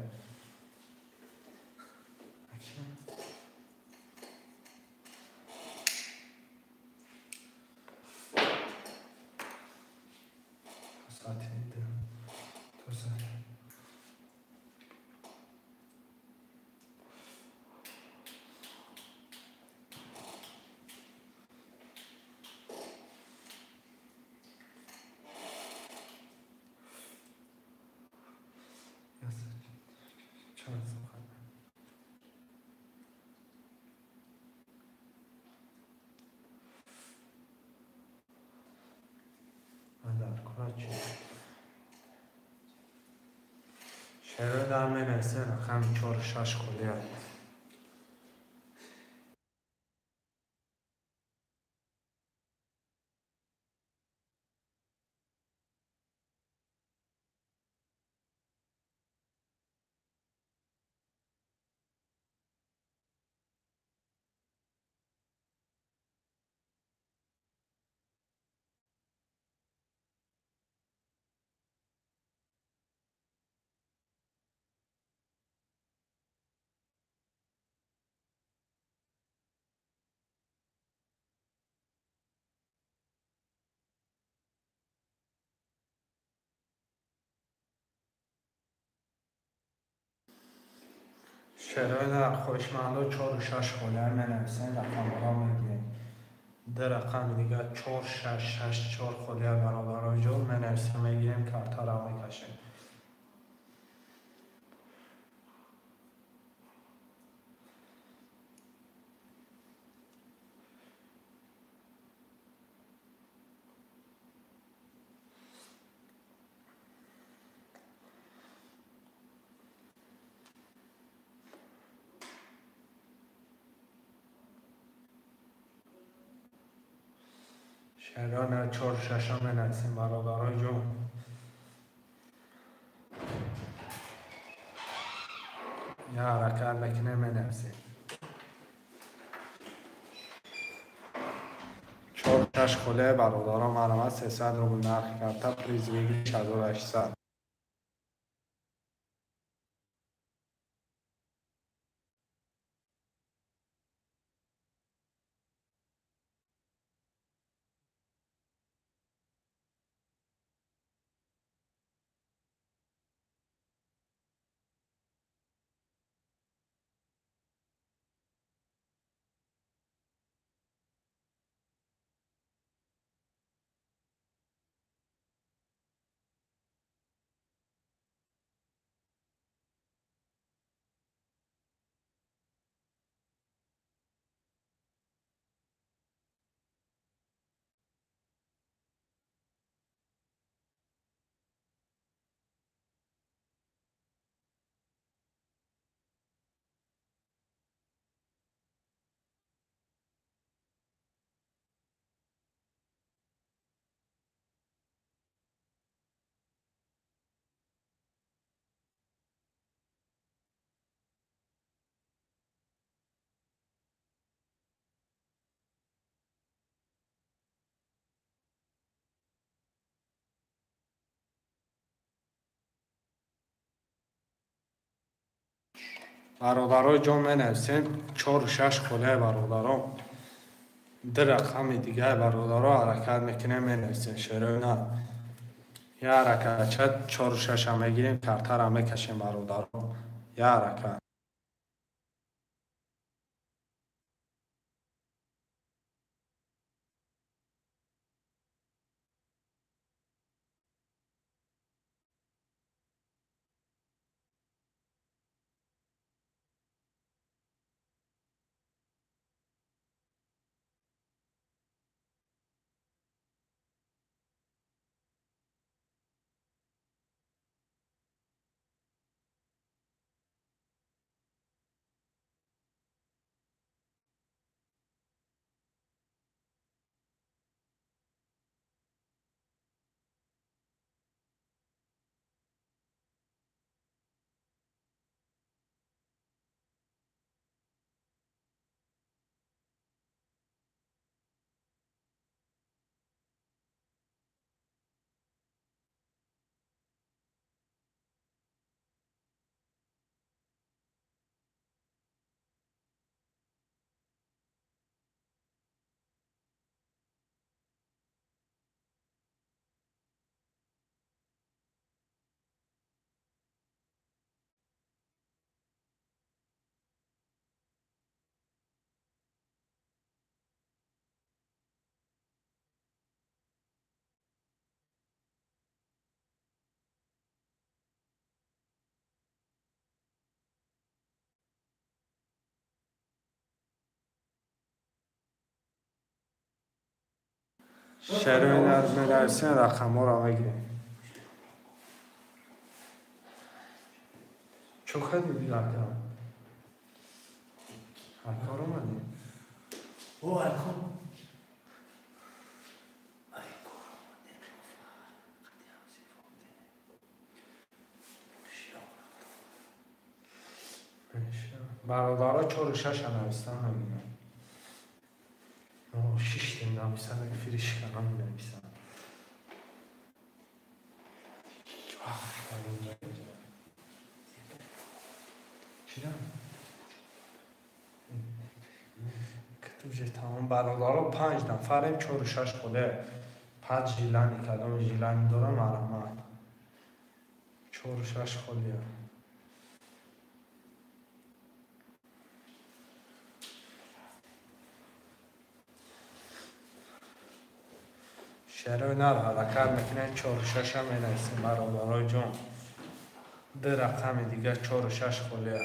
Шерои нар менависем рақами 4-6 холия. Шерои нар хоҳишмандо 4-6 холия менависем, рақамҳоро мегирем. Ду рақами дигар 4-6-6-4 холия бародарои ҷон менависем, мегирем, картаро мекашем. Шерои нар 4-6 менависем бародарои ҷон. Я ҳаракат мекунем, менависем. 4-6 холия бародарон марҳамат 300 рубл нархи карта, приз выигрыш 1800. Бародарои ҷон менависем 4-6 холия бародарон. Ду рақами дигар бародаро ҳаракат мекунем, менависем шерои нар. Я ҳаракатча 4-6 мегирем, картаро мекашем бародарон. Я ҳаракат. Шерои нар менависем, рақамҳоро мегирем. Чо кардӣ ака? Акор омадӣ? О, акор. Бародаро чору шаша навистан мегирам. Шиштем нависан, фиришканам менависам. Чира? Кутубже тамом бародаро 5 нафарем, 4-6 ходе. 5 жилани кадом жилани дорам марҳамат. 4-6 холия. Шерои нар ҳаракат мекунем, 4-6 менависем бародарои ҷон. Ду рақами дигар 4-6 холия.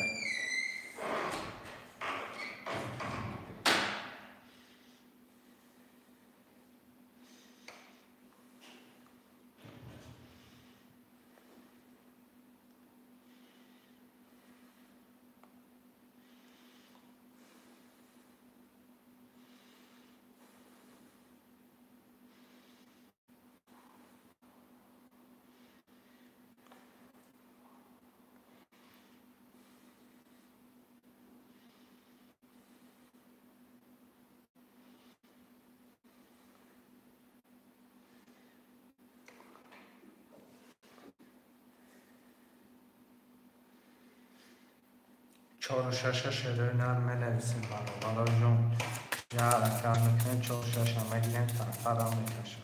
4-6 шерои нар менависем бародарои ҷон. Я ҳаракат мекунем, 4-6 мегирем, тарафарам мекашам.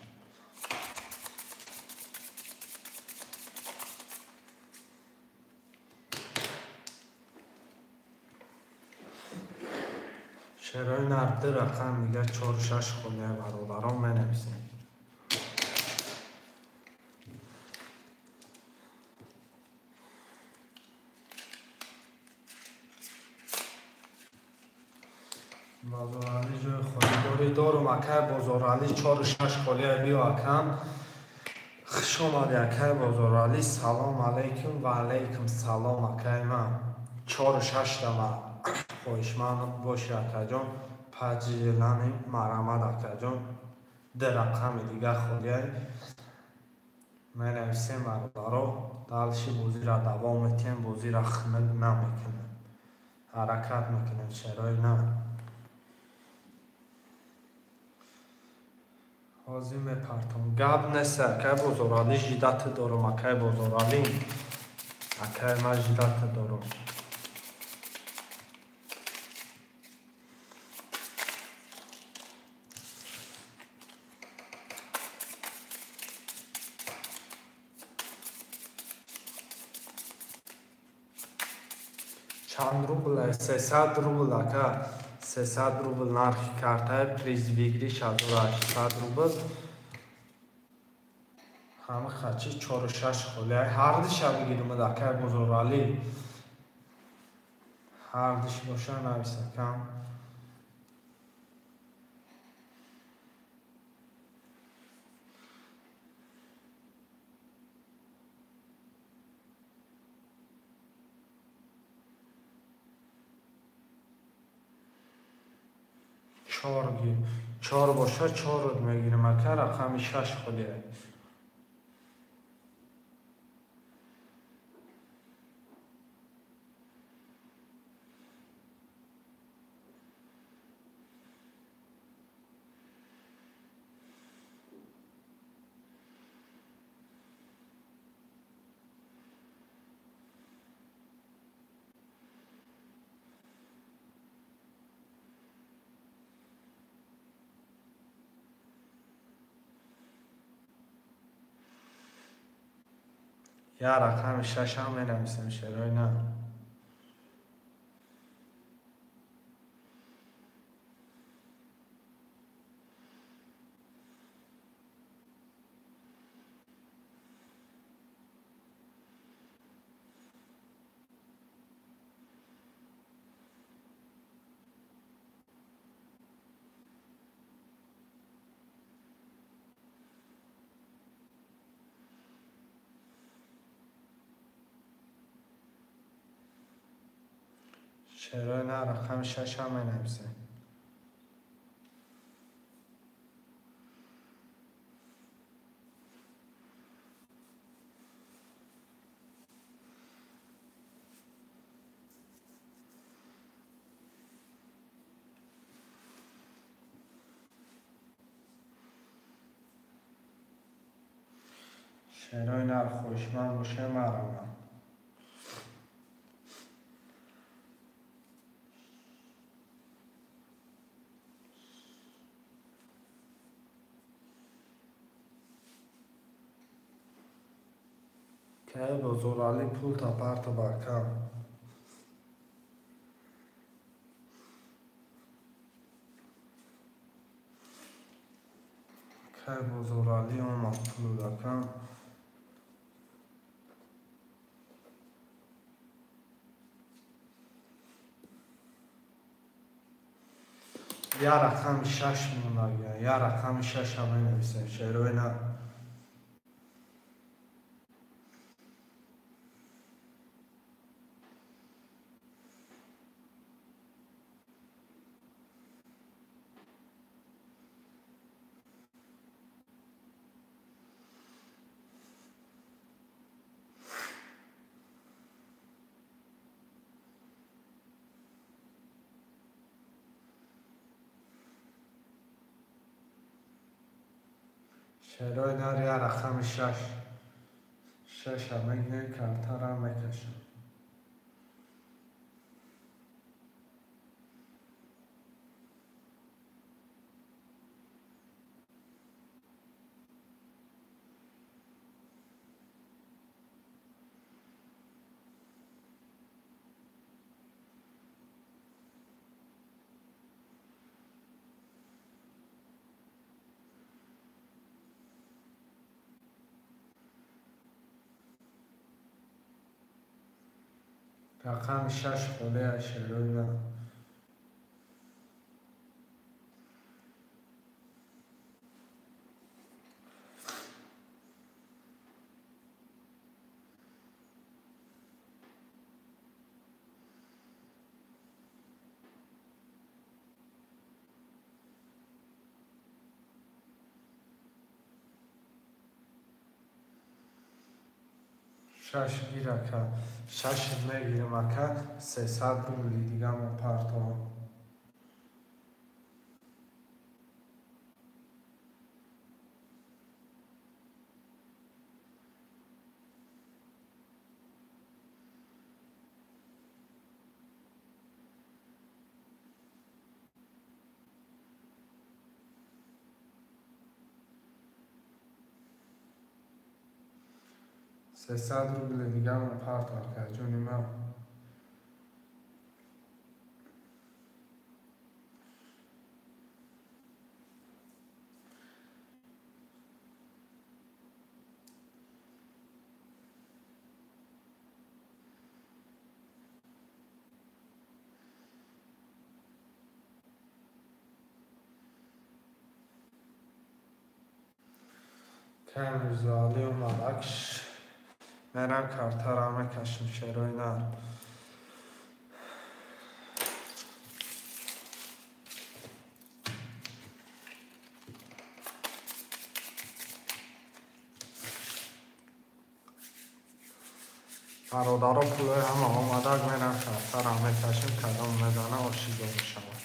Шерои нар ду рақам дигар 4-6 холия бародарон менависем. Бозорали ҷои холидорӣ дорум, акай Бозорали 4-6 холия биё акам. Хуш омадӣ акай Бозорали. Салом алейкум ва алейкум салом акай ман. 4-6 дама хоҳишманд бошӣ акаҷон. Паҷилани марҳамат акаҷон. Ду рақами дигар холия менависем бародаро. Далши бозиро давом метиҳем, бозиро хунук намекунем. Ҳаракат мекунем шерои нар. Ҳозир мепартом. Гап нест акай Бозорали, жидат дорум акай Бозорали. Акай ман жидат дорум. Чанд рубл? 300 рубл ака. 300 рубл нархи картаи приз выигрыш 1800 рубл. Ҳама хачи 4-6 холия. Ҳардиша бигирим акай Бозорали. Ҳардиш боша навис акам. Чор боша 4 мегирим ака, рақами 6 холия. Я рақами 6 ҳам менависем шерои на. Шерои на рақами шаша менависем. Шерои нар хоҳишманд бошем, марамам. Кай Бозоралӣ пулта парто ба кам. Кай Бозоралӣ омад пулу дакам. Я рақами шаш монда, я рақами шаша менависем. Шерои на. Шерои нар я рақами шаш. Шаша мегирем, картара мекашам. Рақами шаш холия шерои на. Шаш гир ака. Шаш мегирам ака, 300 рубли дигамо партовам. 300 рубли дигамо партов ака, ҷони ман. Кай Мирзоалӣ омад акш. Мерам картара мекашам шерои нар. Бародаро пулои ҳама омадак, мерам картара мекашем, кадом мезана ошиго мешавад.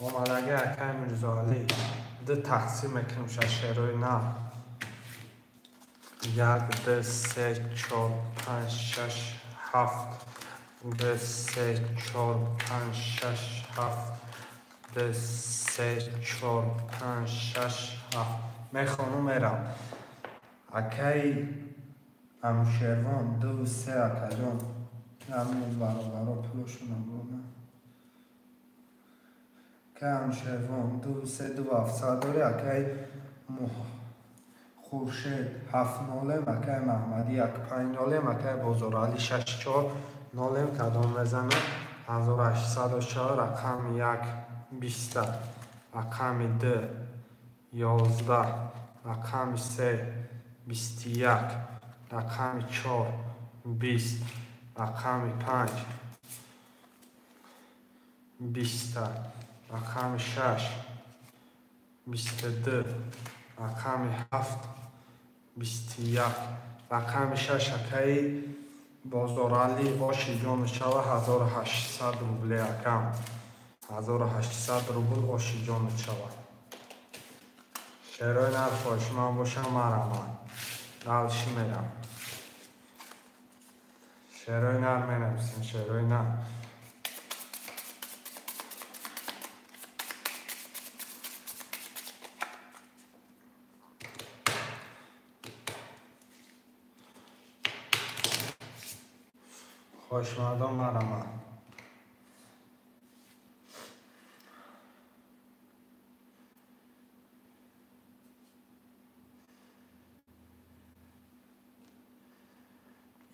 Омадаги акай Мирзоалӣ ду тақсим мекунем шашерои нав. 1, 2, 3, 4, 5, 6, 7. 2, 3, 4, 5, 6, 7. 2, 3, 4, 5, 6, 7. Мехонум мерам. Акай Амшервон 2, 3 акаҷон. Ҳамин бародаро пулошонам бурдам. Акай Анушервон 2 3 2 700 дори. Акай Хуршед 7 нолем. Акай Маҳмадӣ 1 5 нолем. Акай Бозоралӣ 6 4 нолем. Кадом мезанад? 1804 рақами 1 20, рақами 2 11, рақами 3 21, рақами 4 20, рақами 5 20, рақами 6 22, рақами 7 21, рақами 6. Акаи Бозоралӣ оши ҷону шава 1800 рубле акам. 1800 рубл оши ҷону шава. Шерои нар хоҳишманд бошам мараман. Далши мерам. Шерои нар менависем, шерои нар. Хоҳишмандон мараман.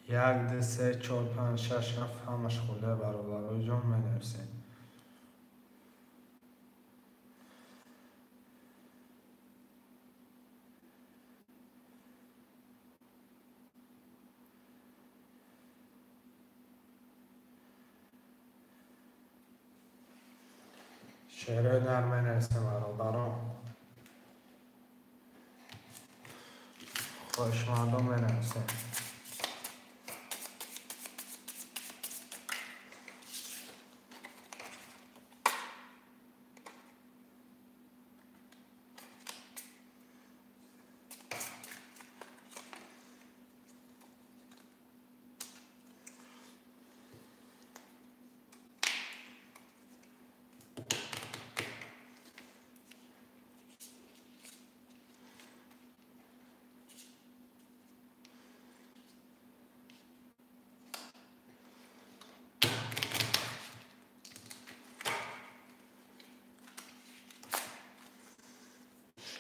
Як, ду, се, чор, панҷ, шаш, ҳафт ҳамаш хӯрда бародарои ҷон менависем. Шерои нар менависем бародарон. Хоҳишмандон менависем.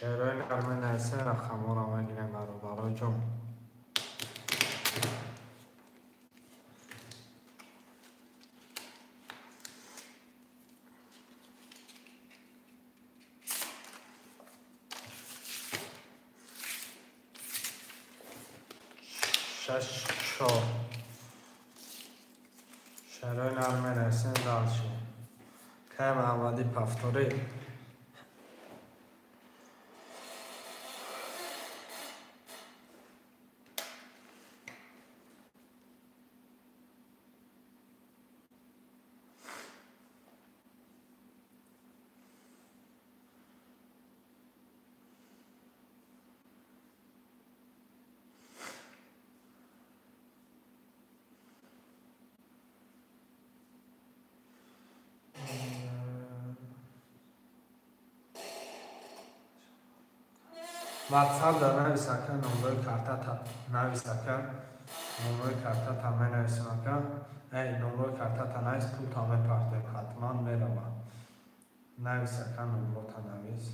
Шерои нар менависем, рақамҳоро мегирем бародарои ҷон. Шаш чор. Шерои нар менависем далши. Кай Маҳмадӣ пафторӣ. WhatsApp да навис ака, номрои картата навис ака, номрои картата менависем ака. Эй, номрои картата навис, пулта мепартем, ҳатман мерава. Навис ака, номрота навис.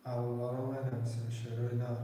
Бародарон менависем шерои нар.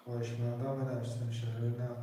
Хоҳишмандо менависем шерои нав.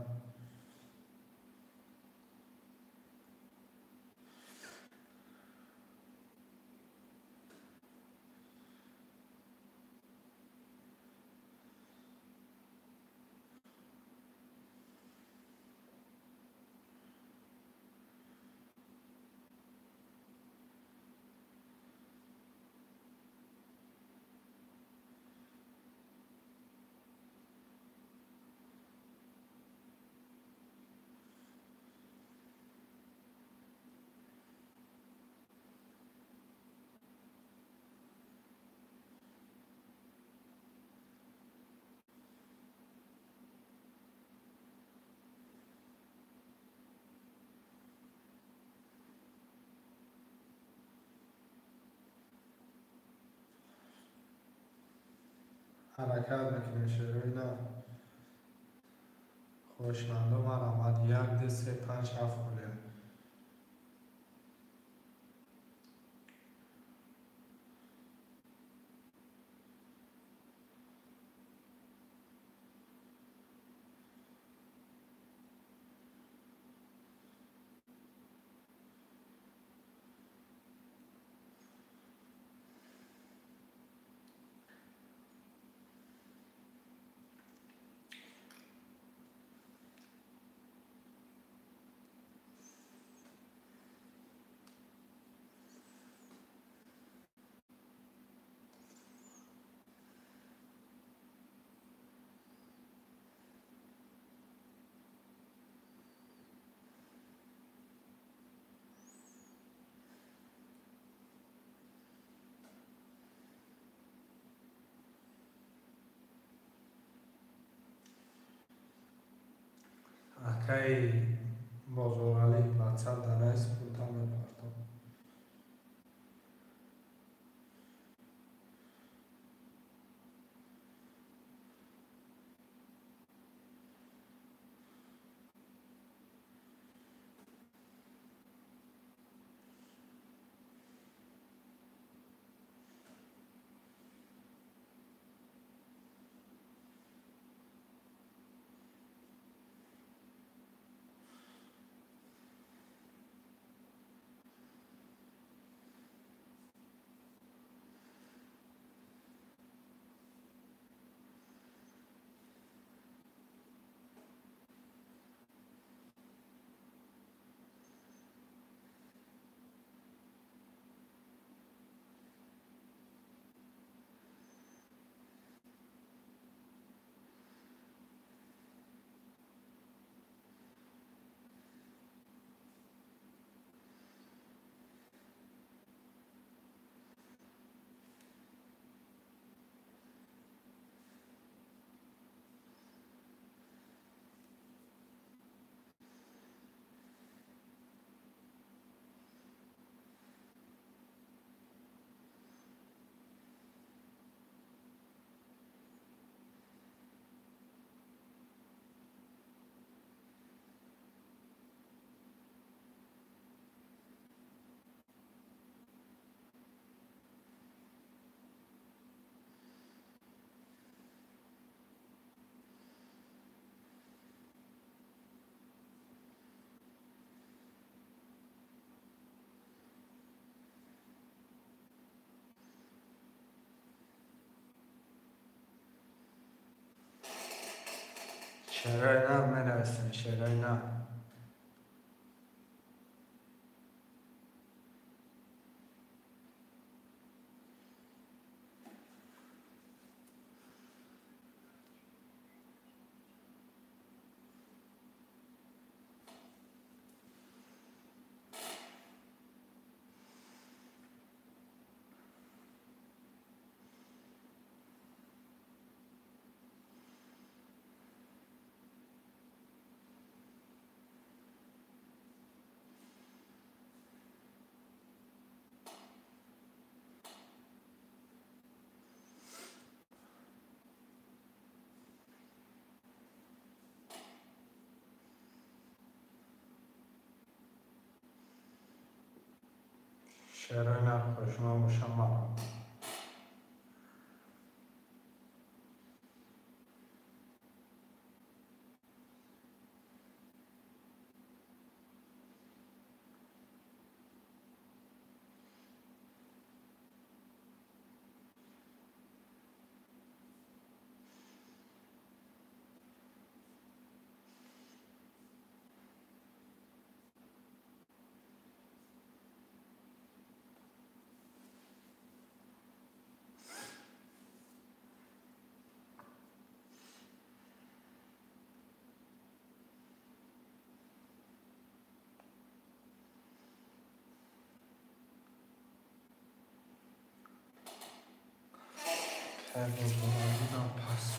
Ҳаракат мекунем шерои нав. Хоҳишмандо марҳамат 1 2 3 5 7 холия. Акаи Бозоралӣ ватсап дар пулта мепартом. Шерои нав менависем, шерои нав. Шерои нав хошма бошам марҳамат. Сай бозбонам пас.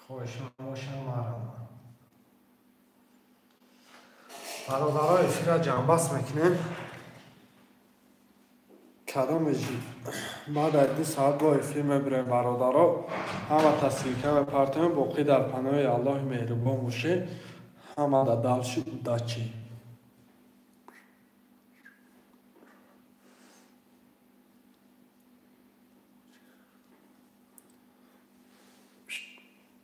Хоҳишам бошам, марҳамат. Бародаро, эфира ҷамъбаст мекунем. Кадомежи баъд аз 2 соат бо эфир мебирем, бародаро. Ҳама ссылка мепартоем. Боқӣ дар паноҳи Аллоҳи меҳрубон бошед. Ҳамада дальше удачи.